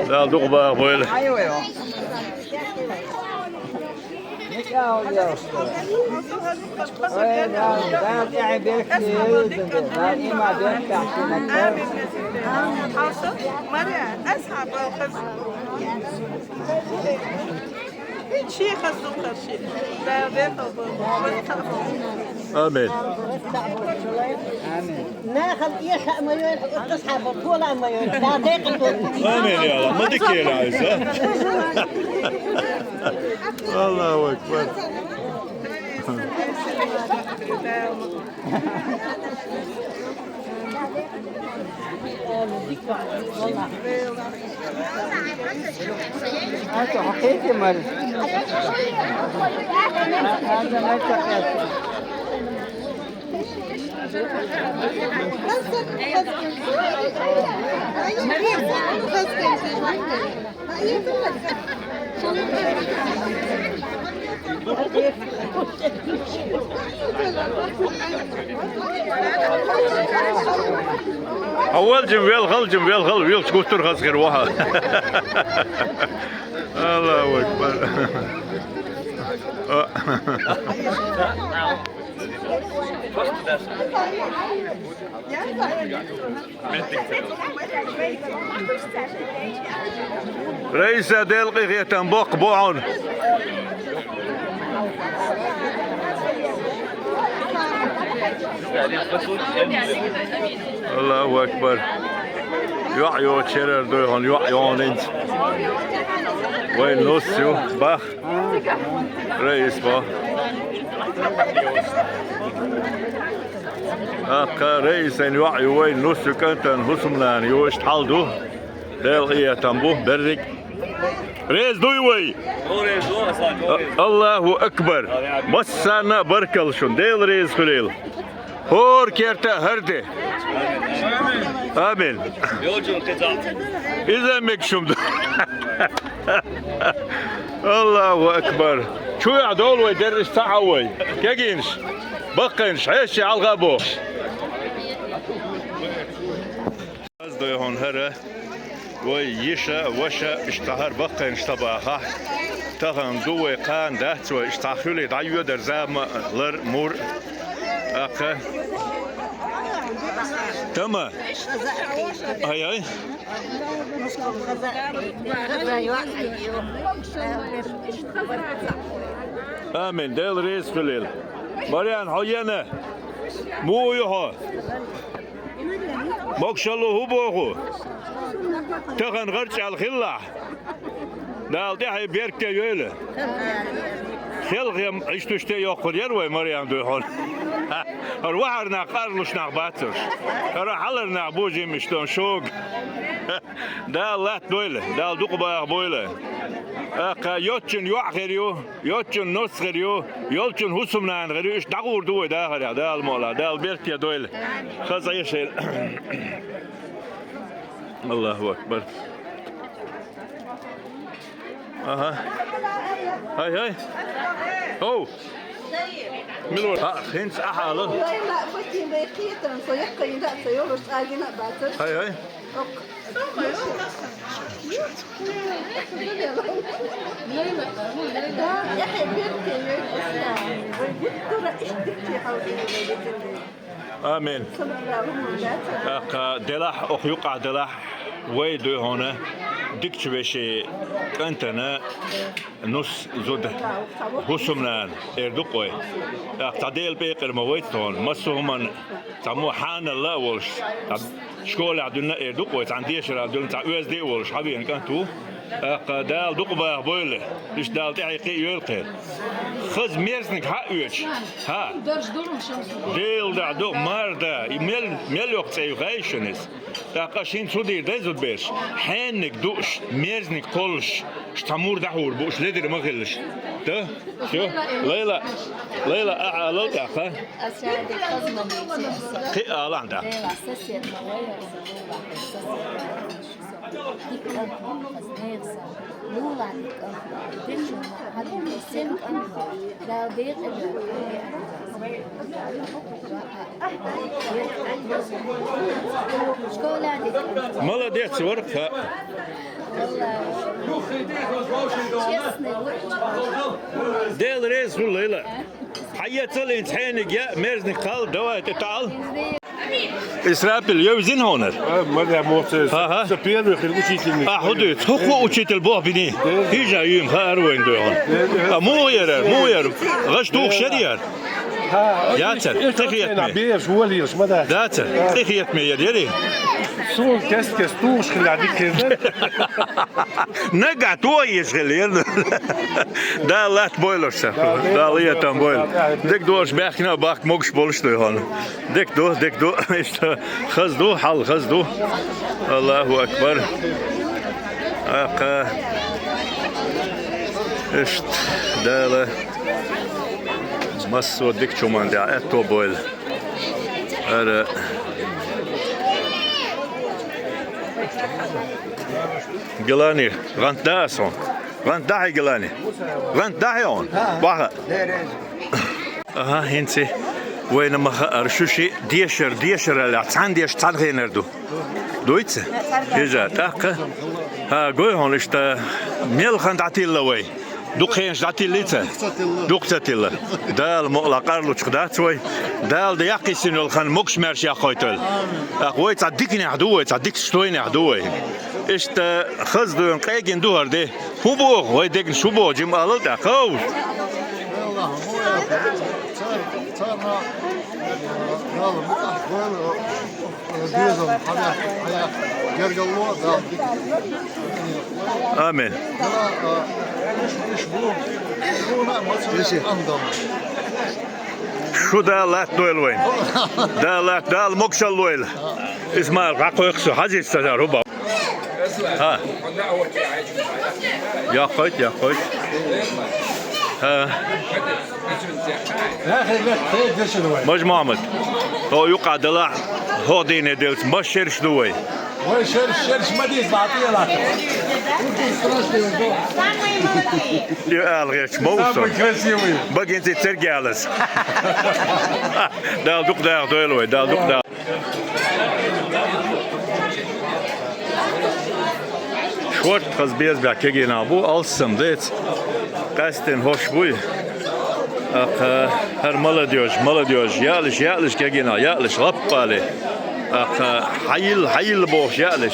Дала дукха баха бойла. آمين. آمين. ناخذ إيه خ-، ما يروح، تصحى بطولة ما يروح. لا، دقيقة. آمين يا الله. ما دكيل عايز، ها؟ الله أكبر. هاتوا حقيقي مال. هذا ما يتقيس. Хьавалжим, вел халжим, вел хал, вел гуттар хазгар ваха. Аллаху акбар. Раиса, Делкъи хетам боккха бу хьуна. Аллаху акбар. ЙоӀ йоцу шерара дуй хьуна, йоӀ йоӀ инца. Вай нус ю, бах. Раис бо. Аккха Раисана йоӀ ю вай, нус ю кӀантана, хӀусамнана ю, иштта хьал ду. Дела къинхетам бу, берриг. Реза дуй вай? Аллаху акбар. Массарна а баркалла шуна. Дела реза хуьлийла. ХӀора керта а хӀара де. Амин. Иза мегаш хӀума ду. Аллаху акбар. Чу яхь долу вай дерриш ца хьа вай. Кегийнаш, баккхийнаш, хьеший хьалха а бохуш. Аз дойхьун хӀара. Вай йиша, ваша, иштта хӀара баккхийнаш ца бахахь. Тахана ду вай, кхана дац вай, иштта хуьлий дӀайоьдар зама, лар, мур. Аккха. Тама. Ай-ай. Амин. Дела реза хуьлийла. Марьян, хьо ена? Муха ю хьо? Могушалла хӀун боху? Тахана гӀарчӀ аьлла хилалахь. Дала тӀаьхье беркате йойла. Хелхем иштта-иштта йоккхур яра вай, Марьям, дуй хьуна. ХӀара вахар нах къарлуш нах бацарш. ХӀара хьалар нах бу жимма иштта шога. Дала латта дойла, Дала дукха баха бойла. ТӀаккха йоцчун йоӀ хир ю, йоцчун нус хир ю, йолчун хӀусамнана хир ю, иштта дӀагӀур ду вай дахарехь, Дала мукъалахь, Дала беркате дойла. Хаза Ӏеша. Аллаху акбар. Аха. Хай, хай. Оу. Мила вара? ХӀа, хӀинца ахьа ала. Хай, хай. Амин. ТӀаккха делахь, оха юкъахь делахь, вай дуй хьуна дикачу вешин кӀантана нус, зуда, хӀусамнана эр ду-кх вай. ТӀаккха цхьа Делан пекъар ма вайца тхуна, массо а хӀуманна цхьаммо хьанал а волуш, цхьа школехь дуьллина а эр ду-кх вай, цхьана дешарехь дуьллина, цхьа оьзда а волуш хьавеана кӀант ву. ТӀаккха Дала дукха баха бойла, иштта Дала тӀаьхье кхин а йойла кхел. Хаза мерзаниг хьаоьцуш, хьа? Делан дуьхьа ду, марда, и мел, мел йоккха цӀе ю хаьий шуна иза? ТӀаккха шуна цу дийр дай зудабераш? Хьенниг дууш, мерзаниг кхоллуш, цхьа мур дӀахьур бууш, ледара ма хилалаш. Да? Всё? Лайла, Лайла, ахьа алал тӀаккха? Кхин а алахьа да. Молодец, вара кхаъ. Дела реза хуьлда, Лайла. Хьаэцал хӀинца хьениг яа, мерзаниг кхалла, давай, тӀе таӀал. Исрапил, йовзина хьуна? А, ма да, мо ца, ХӀа-хӀа. Ца первый хир учительный. А, хӀун дуьйцу? ХӀокхо учитель боху бини. Хижа юйма хаар вайн дуй хьуна. А, муха яра, муха яра? ГӀаш тухуш яра яра? Яцара, кхин хетаме. Бераш волийла, ма да. Дацара, кхин хетаме яра, яри? Суна кест-кест тухуш хилла дика хир дара. Нагахь тохийша хилла яра. Дала латта бойла аса. Дала латта бойла. Дика долуш баьхкина а бахка могуш болуш дуй хьуна. Дика ду, дика ду. Иштта хаза ду, хьал хаза ду. Аллаху акбар. Аккха. Иштта Дала массо а дикачу хӀуманна тӀехь аьтто бойла. Ара. Гилани, гӀант да аса хьуна? ГӀант да хьуна, Гилани? ГӀант да хьуна? Баха. Аха, хӀинца вайна ма хаара, шу шиъ дешар, дешараллехь, цхьана дешар цхьана хенара ду. Дуй-ца? Хижа, тӀаккха? ХӀа, гой хьуна иштта, мел хан дӀатилла вай? Дукха хенаш дӀатиллий-ца? Дукха ца тилла. Дала мукъалахь къарлучух дац вай. Дала дан яккхийсина йолу хан могуш-маьрша яккхойтойла. ТӀаккха вай цхьа диканехь ду вай, цхьа дика стойнехь ду вай. Иштта хаза дуьйна къегина ду хӀара де. ХӀун боху, вай дегнаш хӀун боху, жима алал тӀаккха, хов? Амин. Шу Дала латта дойла вайн. Дала латта, Дала могушалла лойла. Исмаил, хьакхойкху со, хьажийша ца хӀума. ХӀа. Яккхайт, яккхайт. ХӀа. Мажа Мохьмад, хьо юкъа далахь, хӀокху дийне деллачу маша шераш ду вай? Вай шераш, шераш ма дийца, ма тӀелахь. Ю ала гӀерташ ма ву со. Багинца церг ялаза. Дала дукха даха дойла вай, Дала дукха даха. Шорта хаза беза баьхка кегийнахь бу, алссам деца. Къаьсттина хӀорш буй. Аккха, хӀара молодёжь, молодёжь, яалаш, яалаш кегийнахь, яалаш, лаппале. Аккха, хьайилла, хьайилла бохуш яалаш.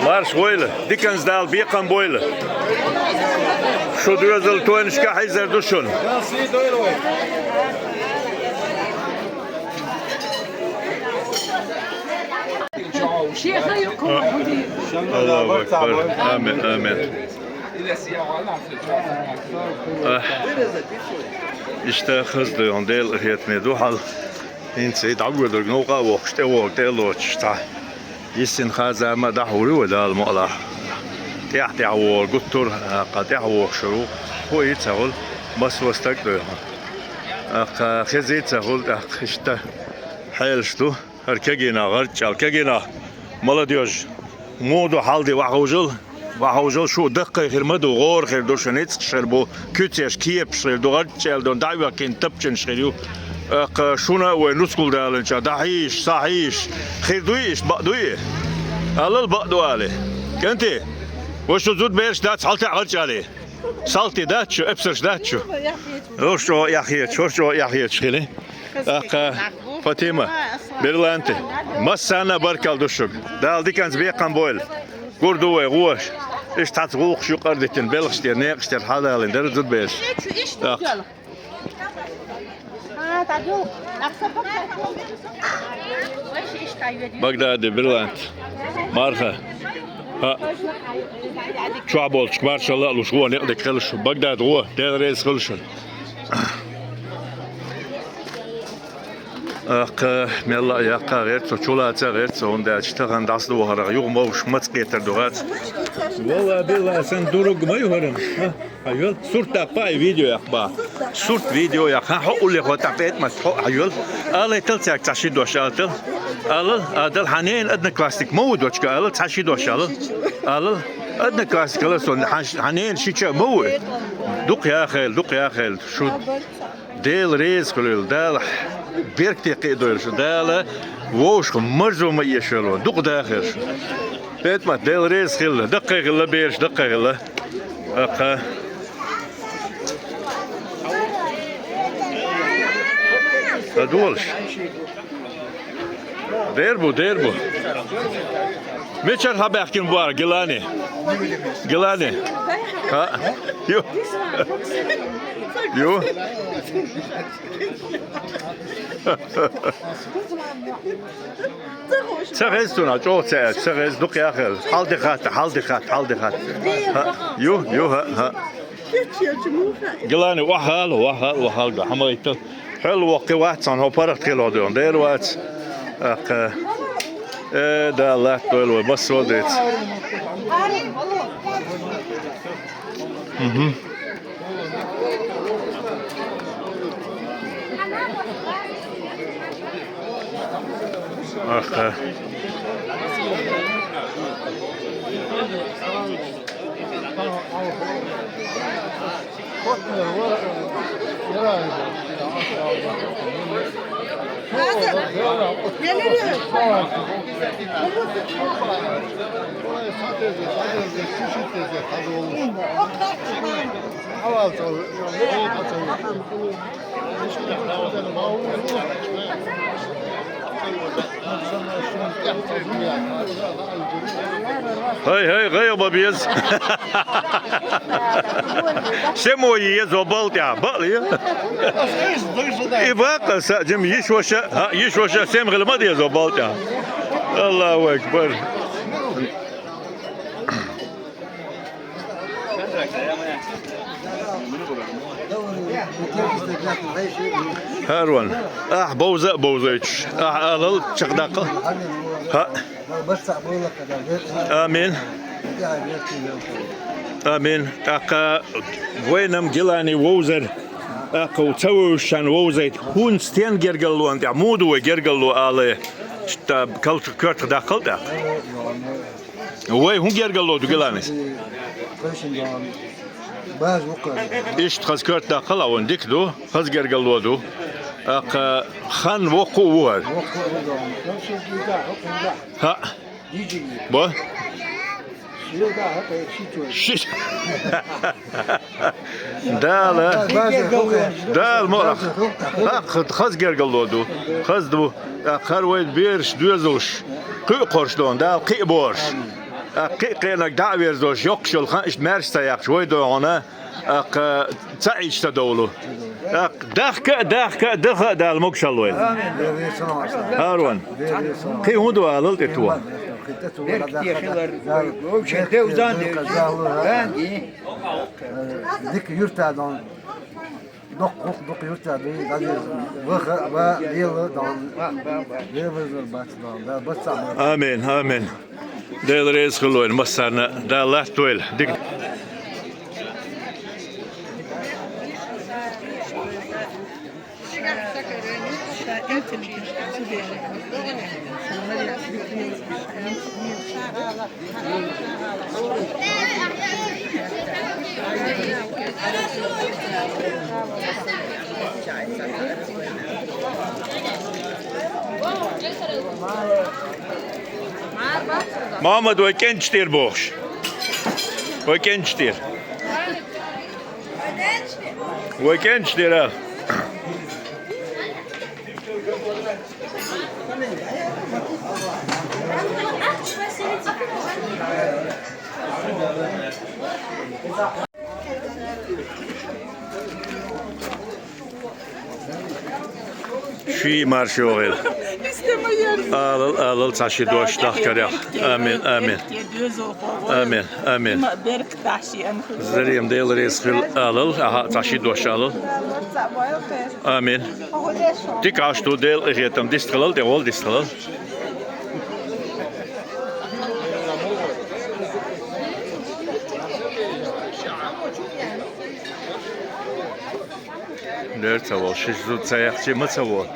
Марша войла, диканца Дала бекхам бойла. Шу доьзал тойнашка хьийзар ду шуна. Аллаху акбар. Амин, амин. Ахь. Иштта хаза ду хьуна, Делан къахетаме ду хьал. ХӀинца и дӀагойтург новкъа а воккхуш, тӀе вогӀу, тӀе а лоцуш цхьа. Йиссина хан-зама а дӀахьур ю вай, Дала мукъалахь. ТӀаьхьа-тӀаьхьа вогӀур гуттар а, кхы тӀаьхьа вогӀуш ву. ХӀу а ца хуьлу, массо а стаг а дойхьа. ТӀаккха хезий ца хуьлу, тӀаккха иштта хьелаш ду. ХӀара кегийнах гӀарчӀ аьлла. Кегийнах, молодёжь, муха ду хьал де, вахьужал? Вахьужал, шу даккхий хир ма ду, гӀора хир ду, шу ницкъаш хир бу, куьцеш, кепаш хир ду, гӀарчӀ аьлла ду, дӀа а ваьккхина тапчанаш хир ю. ТӀаккха шуна а вай нускал даланча дӀахьийша, схьахьийша. Хир дуй иштта, бакъ дуй? Алал, бакъ ду али. КӀентий, вай шу зудабераш дац, хьалтаьӀа гӀарчӀ али. Салтий дац шу, эпсарш дац шу. ХӀорш чӀогӀа эхь хеташ, хӀорш чӀогӀа эхь хеташ хили. ТӀаккха, Фатима, Берланти, массарна а баркалла ду шуьга. Дала диканца бекхам бойла. Гур ду вай гӀо. Иштта цхьацца гӀуллакхаш юкъара дитина, белхаш тӀера, некъаш тӀера хьадалийна дара зудабераш. ТӀаккха. Багдади, Берлант. Марха. ХӀаъ. Чохь болчу маршалла а луш, вон некъ дерг хила шу. Багдад гӀо, Дела реза хила шуна. ТӀаккха мелла а яккха гӀерта со, чулаца а гӀерта со, хӀунда аьлча тахана дӀасадохарах юха мовш маца кхетар ду хац. Валла, билла, сан дург ма ю хӀара. Хьайол, сурт даккха, ай, видео яккха баха. Сурт, видео яккха. Хьо уллехь тӀаккха, ПетӀамат, хьо, хьайол. Алайтал цаьрга цхьа ши дош, алатал. Алал, адал, хьан ненан одноклассник ма ву дочка, алал, цхьа ши дош, алал. Алал, одноклассник, алал сон, хьан, хьан ненан шича ма ву. Дукха яхайла, дукха яхайла. Шу Дела реза хуьлийла, Дала беркате кхиадойла шу, Дала вовшах марзо ма эшайла, дукха дахар шу. ПетӀамат, Дела реза хила, даккхий хила, бераш даккхий хила. ТӀаккха. Ца долаш. Дер бу, дер бу. Мичара хьабаьхкина бу хӀара, Гилани? Гилани? ХӀаъ. Ю. Ю. Ца хеза цунах, чӀогӀа ца аьлча, ца хеза, дукха яхар. Хьал де хатта, хьал де хатта, хьал де хатта. ХӀаъ. Ю, ю, хӀаъ, хӀаъ. Гилани, охьа ала, охьа ала, охьа ала, хьамайта. Хьол воккхи вац цхьана, хьо паргӀат хила хьо дуьхьа, дера вац. ТӀаккха, э, Дала латтадойла вай, массо а деца. Мгм. ТӀаккха. ХӀай, хӀай, гӀайгӀа бан беза. Сема еза ван балла тӀехь, бакъ ле? И бакъ аса, жима йиша ваша, хӀаъ, йиша ваша, сема хила ма деза ван балла тӀехь. Аллаху акбар. ХӀара ван. Ахь бовза а бовзуьйтуш. Ахь алал чекхдаккха. ХӀаъ. Амин. Амин. ТӀаккха вайна-м Гилани вовзар. ТӀаккха ца вевзаш шен вовзайта. ХӀунда стен гергарлонна тӀехь? Муха ду вай гергарло ала? Ш-, та-, калчу коьртах даккхал тӀаккха. Вай хӀун гергарло ду, Гиланис? Иштта хаза коьрта даккхал а ван дика ду, хаза гергарло ду. ТӀаккха хан воккха а ву хӀара. ХӀаъ. Бо? Ши. Дала. Дала мо. ХӀаъ, хаза гергарло ду. Хаза ду. ТӀаккха хӀара вай бераш доьзалш. Кхуьу кхорш дон, Дала кхиа борш. ТӀаккха кхин а кхиънарг дӀа а верзош, йоккхаш йола хан иштта маьрша ца яьккхача, вай догӀана, тӀаккха ца Ӏийча ца довлу. ТӀаккха дахка а, дахка а, даха а Дала могашалла войла. Амин. ХӀара ван. Кхин хӀун ду алал тӀе ту? Дика юрта дон. Доккха, дукха юрта дуй, дӀадеза. Ваха а ва, лела а дон. Лела вазар бац дон. Да, бац а ва. Амин, амин. Дела реза хуьлда вайна массарна, Дала латтавойла. Дика. Мохьмад, вай кӀенташ тӀера бохуш. Вай кӀенташ тӀера. Вай кӀенташ тӀера. Ший марша йогӀийла. Алал, алал, цхьа ши дош дахкарехь. Амин, амин. Амин, амин. Зарема, Дела реза хуьлда алал, ахьа цхьа ши дош алал. Амин. Дика Ӏаш ду, Дела къинхетам, дистхилал, тӀе гӀол дистхилал. Дера ца волу, ши зуда ца яхчий ма ца волу.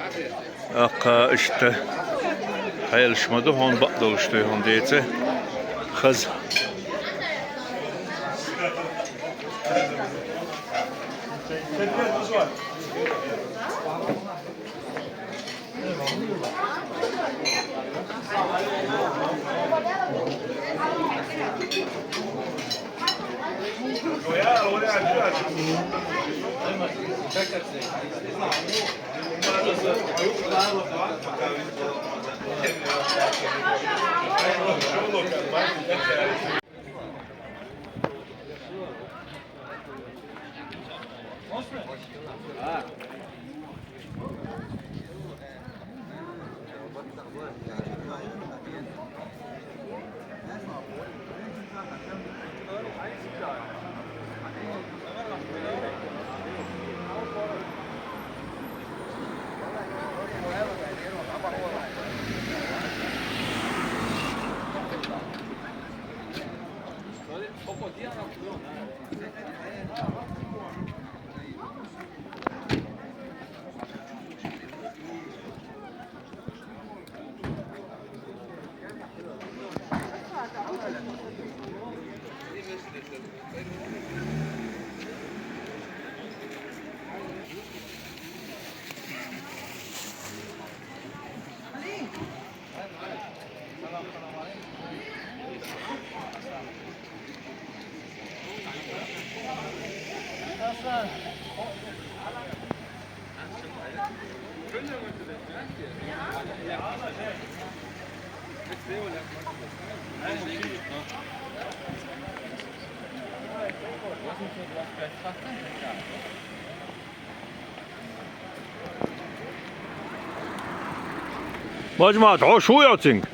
ТӀаккха иштта хьелаш ма ду хьуна, бакъдолуш дуй хьуна деца. Хаза. Мажмат, хьо шу йоцинг?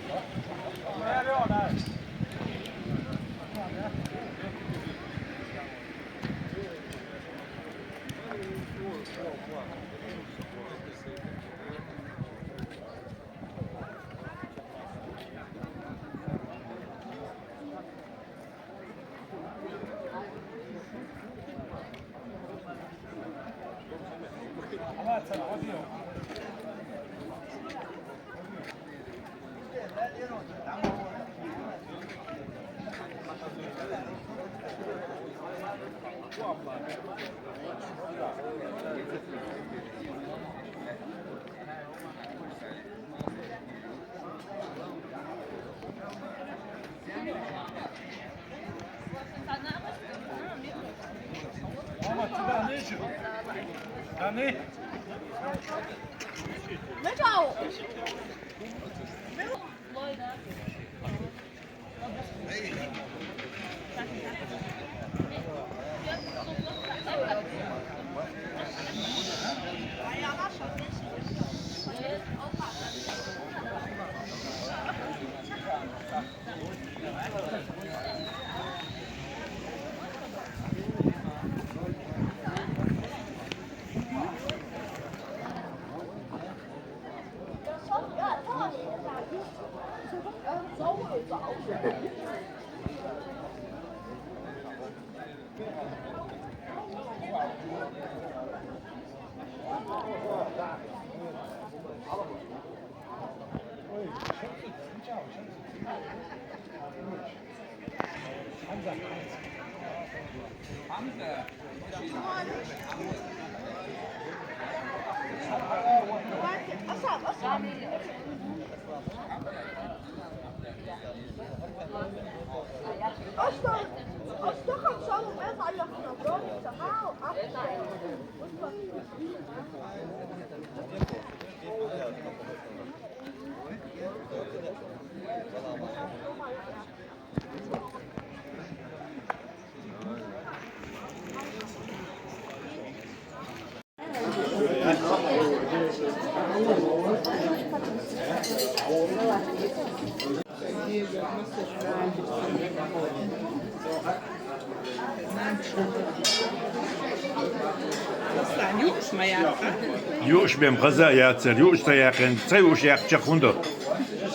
Юуш бен хаза яцар, юуш ца яьккхина, ца юуш яьккхача хӀунда?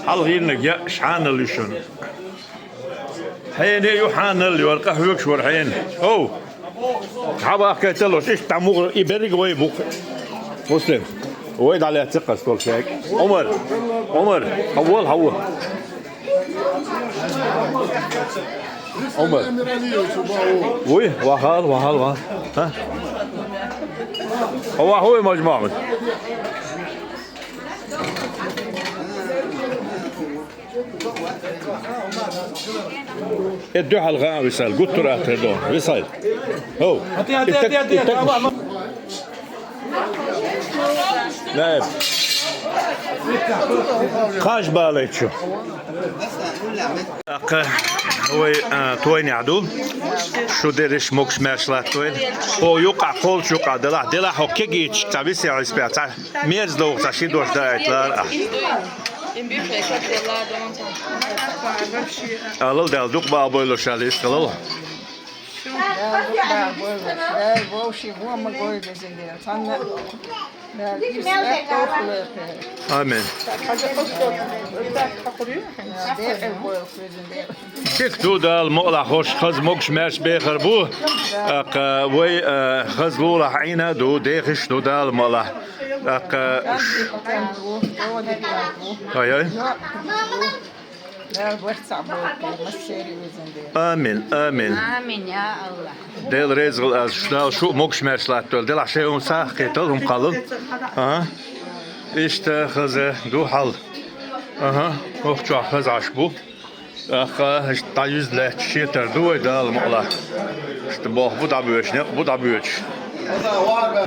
Хьалхийрнаг яа шхьанал ю шуна. Хьене ю хьанал, йор къахьоьгуш вара хьена. Ов! Хьавахкайталаш, иштта дӀа мугӀа, и берриг вай бу-кх. Муслим, вай дӀалаьццаккха стол шайга. Ӏумар, Ӏумар, хьавола, хьавола. Ӏумар. Вуй, вахал, вахал, вахал. ХӀа? Хьо вахавой, Мажмахьмад? Э, дуьхьал гӀан висал, гуттар а тхир дон, висал. Хов. Итак, итак. Наиб. Кхаж балайчу. Аккха, вай, а, тойнехь ду. Шу дерриш могуш-маьрша латтавойла. Хьо юкъахь, кхолчу юкъахь делахь, делахь хьо кегийчу цхьа висе Ӏиспехь, цхьа мерза доху цхьа ши дош даийта лара ахь. Алал Дала дукха бахьа бойла шу, Ӏалис, алал. Амин. Дика ду, Дала мукъалахь, хӀорш хаза могуш-маьрша бехар бу. ТӀаккха вай, а, хаза лулахь Ӏийна а ду, дехаш а ду, Дала мукъалахь. ТӀаккха Ай-яй. Дала барт цхьаъ бойла, массеран а везан Дела. Амин, амин. Амин, я АллахӀ. Дела реза хуьлда, аз шу Дала шу а могуш-маьрша латтавойла. Делахь шайн хӀума сагӀа кхетал, хӀума кхаллал. Ага. Иштта хаза ду хьал. Ага, хӀокху чохь хаза Ӏаш бу. ТӀаккха иштта дӀа юьзда лаьтташ шетар ду вай, Дала мукъалахь. Иштта боху бу дӀабоьдуш, некъ бу дӀабоьдуш.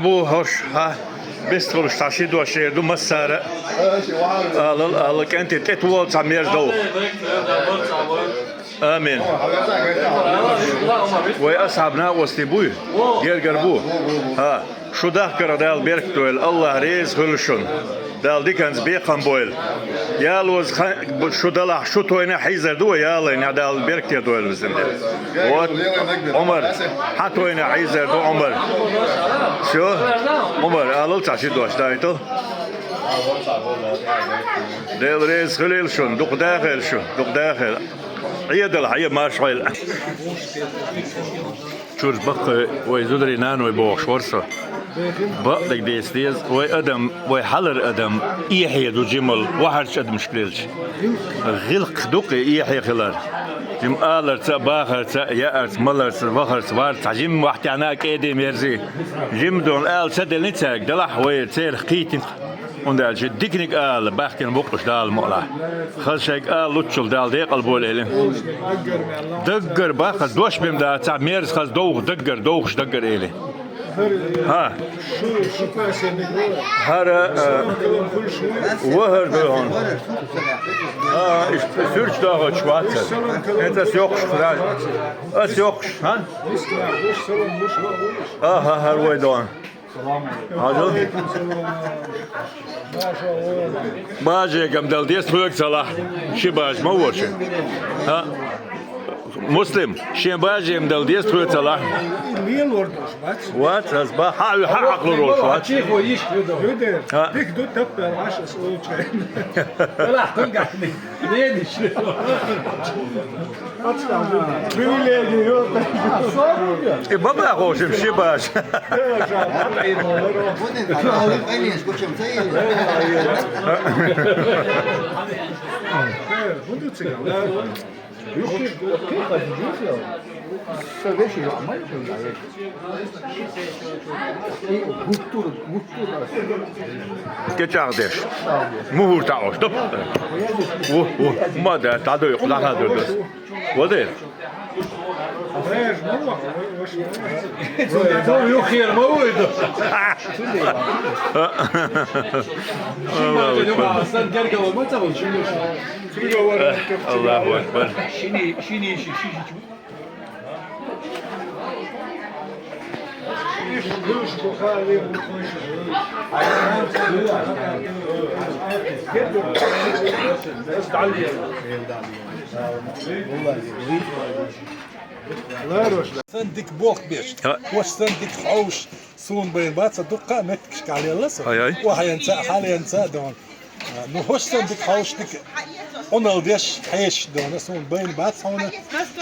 Бу хӀорш, хьа, бистхуьлуш цхьа ши дош эр ду массара а. Алал, алал, кӀентий, тӀетола цхьа мерза дов. Амин. Вай асхьаб накъостий буй? Гергара бу? ХӀа. Шу дахкарх Дала беркат дойла, АллахӀ реза хуьлда шуна. Дала диканца бекхам бойла. Ялоза хан шу далахь, шу тойна хьийзар ду вай ялайна, Дала беркате дойла везан Дела. Вот. Ӏумар, хьан тойна хьийзар ду, Ӏумар. Всё? Ӏумар, алал цхьа ши дош даийтал. Дела реза хуьлийла шуна, дукха дахийла шу, дукха дахийла. Ӏедал хьан марша хьойла. Чуьра баккхий вай зударий, наной бохуш вара со. Бакъдерг деца деза, вай адам, вай хьалара адам, эхье ду жималла, вахарчу адамашка лелча. ГӀиллакх ду-кх и эхье хилар. Жима аларца а, бахарца а, яарца, маларца, вахарца, варца, цхьа жимма вахтехь а кӀеда-мерза. Жимма долу ала ца делла цаьрга, делахь вай церах кхийтина. ХӀунда аьлча диканиг ала баьхкина бу-кх уьш, Дала мукъалахь. Хаза шайга ала луччул Дала декъал бойла элира. Даггара баха, хаза дош бен дац, цхьа мерза хаза довха даггара, довхаш даггара элира. ХӀа. ХӀара, э, вахар ду хьуна. А, иш суьрташ дохуш вац. ХӀинца ас йоккхуш хураж. Ас йоккхуш, хӀа? Аха, хӀара вай дон. Хьажал. Бажегам дала деза тхоьга ца лахь. Ши бажа ма вочу. ХӀа? Муслим, шен бажем дала деза тхоьца лахь. Лелор долуш вац. Вац, ас бан, хьан, хьан хьакъ лур волуш вац. Чихо йиш хӀу ду. ХӀу дер. ХӀа. Дика ду, таппар Ӏаш ас олча. Вала, хӀун гахни. Ледиш. Привилегия, ё. И баба хошим, ши бажа. Э, хӀун ду циган? Юххе, юххе хаза юххе. Са веши юххе ма юххе. И гуттур, гуттур. КӀечӀагӀдеш. МухӀар таӀош, доп. Ву, ву, ма да, тӀадойкъу, дӀахьадо дас. Ваде? Ду юххера ма вуйду. Аллаху акбар. Аллаху акбар. Шини, шини, ши, ши, ши, ши. Сан дика болх беш. ХӀа. Хьо сан дика хьовш. Суна бен бац, дуккха а меттигашка лелла со. Ай, ай. Охьаенца, хьалаенца а дон. Ну, хӀуш сан дика хьовш дика Ӏуналла деш, хьешаш дона, суна байна бац хьуна.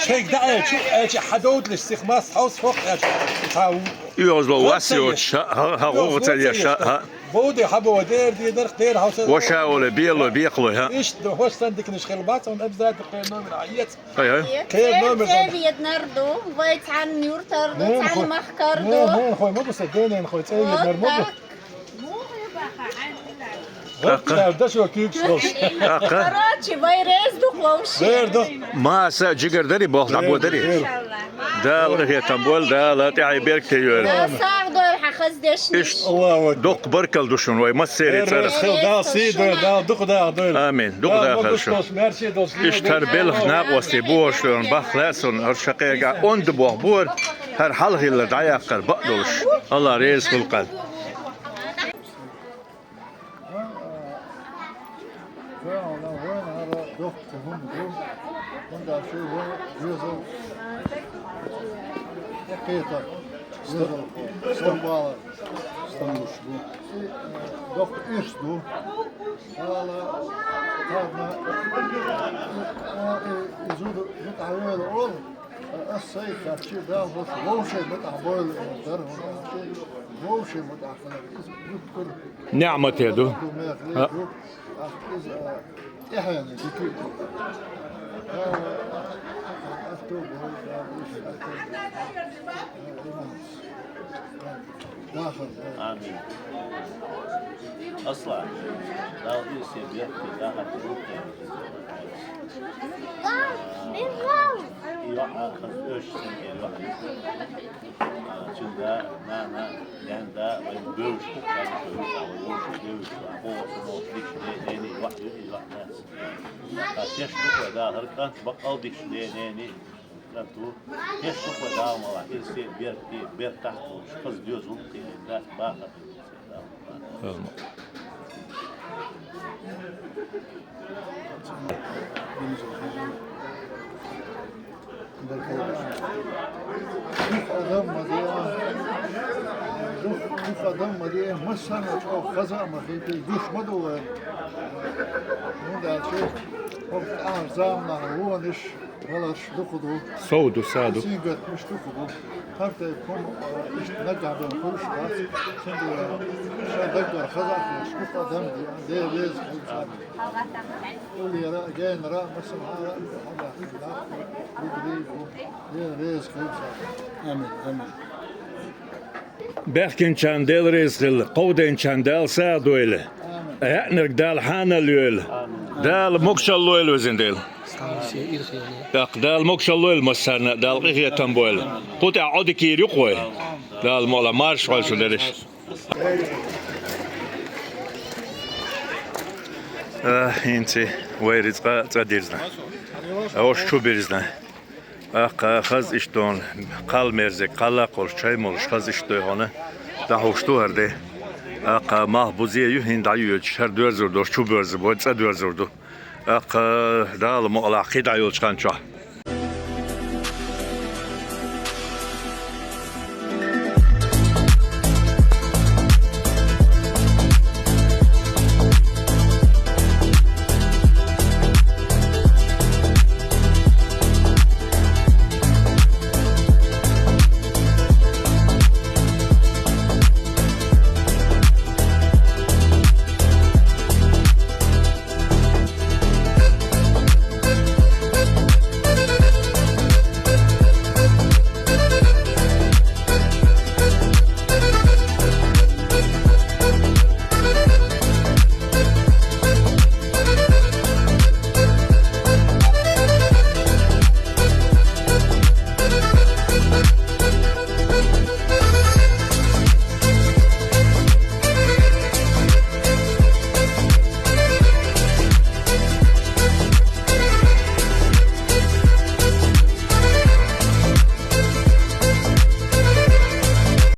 Шайга дӀа аьлча, аьлча хьадовдалаш сиха масса хьовса хӀокху аьлча. Цхьа ву-, оьгӀазло вас йоцуш, хьа, хьа, хьа, гӀогӀа ца еш, хьа, хьа. Бовде хьабо, дера, дера, дера, хьовса. Ваша оле, бело, бехло, хьа. Иштта, хӀуш сан диканаш хила бац хьуна, обязательно кхеран номер хьаэца. Ай, ай. Кхеран номер сан. ЦӀе веднар ду, вай цхьана юьртар ду, цхьана махкар ду. Ненахой ма бу сан, дененахой цӀе веднар ма бу. ТӀаккха. Короче, вай реза ду хьовш. Вер ду. Масса а жигар дари, болх дӀабо дари. Дала къинхетам бойла, Дала тӀаьхье беркате йойла. Дала сагӀа дойла хьан хаза дешнаш. Иштта. Аллаху акбар. Дукха баркалла ду шуна вай массеран цӀарах. Дала сий дойла, Дала дукха даха дойла. Амин. Дукха даха хьал шуна. Иштта хӀара белхан накъостий бохуш дойла, бахла а суна, хӀара шакхега онда бох бора, хӀара хьалхилла дӀаяккхар бакъ долуш. Алла реза хуьлу кхел. Вайна, вайна хӀара доккха хӀума ду, хӀунда аьлча вай доьзал тӀекхетар, доьзал стамбалар, стамбуш бу. И доккха ирс ду. Ала, тадна, и, и зуда, зуда хьавела олу. Ас сайга хаьттича, Дала хӀокху вовшийн муьтӀахь бойла дара, хӀунда аьлча вовшийн муьтӀахь хилар иза зуьттур ниӀмате ду. ХӀа. Иза тӀаьхьенна дика ду. Дала атто бойла, Дала иштта атто бойла. Амин. Аслан, Дала ирсе беркате дахар хӀуттайна. ЙоӀ хаза оьшуш санна йоӀ. Цуьнан да, нана, ненан да, вайн бевзаш ду, вайн вовшийн бевзаш ду, боху, боху, дикачу де-, дений йоӀ ю, йоӀ дац. Тхо тешна ду вай дахар, кӀант баккъал дикачу де-, дений. КӀант ву, тешна ду вай Дала мала, ирсе, беркате, бертахь а волуш, хаза доьзал а кхиийна, дац бахар. Дукха адам ма де, дукха, дукха адам ма де, массарна чӀогӀа хаза а ма хилийта, гуш ма ду вайн. ХӀунда аьлча хӀокху тӀаьхьарчу заманахь вонаш, валарш дукха ду. Сов ду, са ду. Сингаттамаш дукха ду. ХӀара тайпа хӀума, а, иштта наггахь бен хуьлуш бац. Цундела ша даггара хаза а хилча, дукха адам де, Дела реза хуьлда царна. Уллера а, генара а, массанхьара а, хьалха хилла, дика дийр ду. Дела реза хуьлда царна. Амин, амин. Баьхкинчарна Дела реза хила, кховдайначарна Дала сагӀа дойла. Амин. ГӀаьннарг Дала хьанал йойла. Амин. Дала могушалла лойла, везан Дела. ТӀаккха Дала могашалла лойла массарна, Дала къинхетам бойла. Кху тӀехь Ӏодика йийр ю-кх вай. Дала мукъалахь, марша хьойла шу, дерриш. А, хӀинца вай рицкъа цӀа дирзина. Ош чу бирзина. ТӀаккха хаза иштта кхалмерзиг, кхаллакхолуш, чай молуш, хаза иштта хьуна дӀахьуш ду хӀара де. ТӀаккха малх бузе ю, хӀинца дӀайоьдуш, хӀара доьрзур долуш, чу боьрзу, вай цӀа доьрзур ду. ТӀаккха Дала мукъалахь кхин дӀа йолчу хан чохь.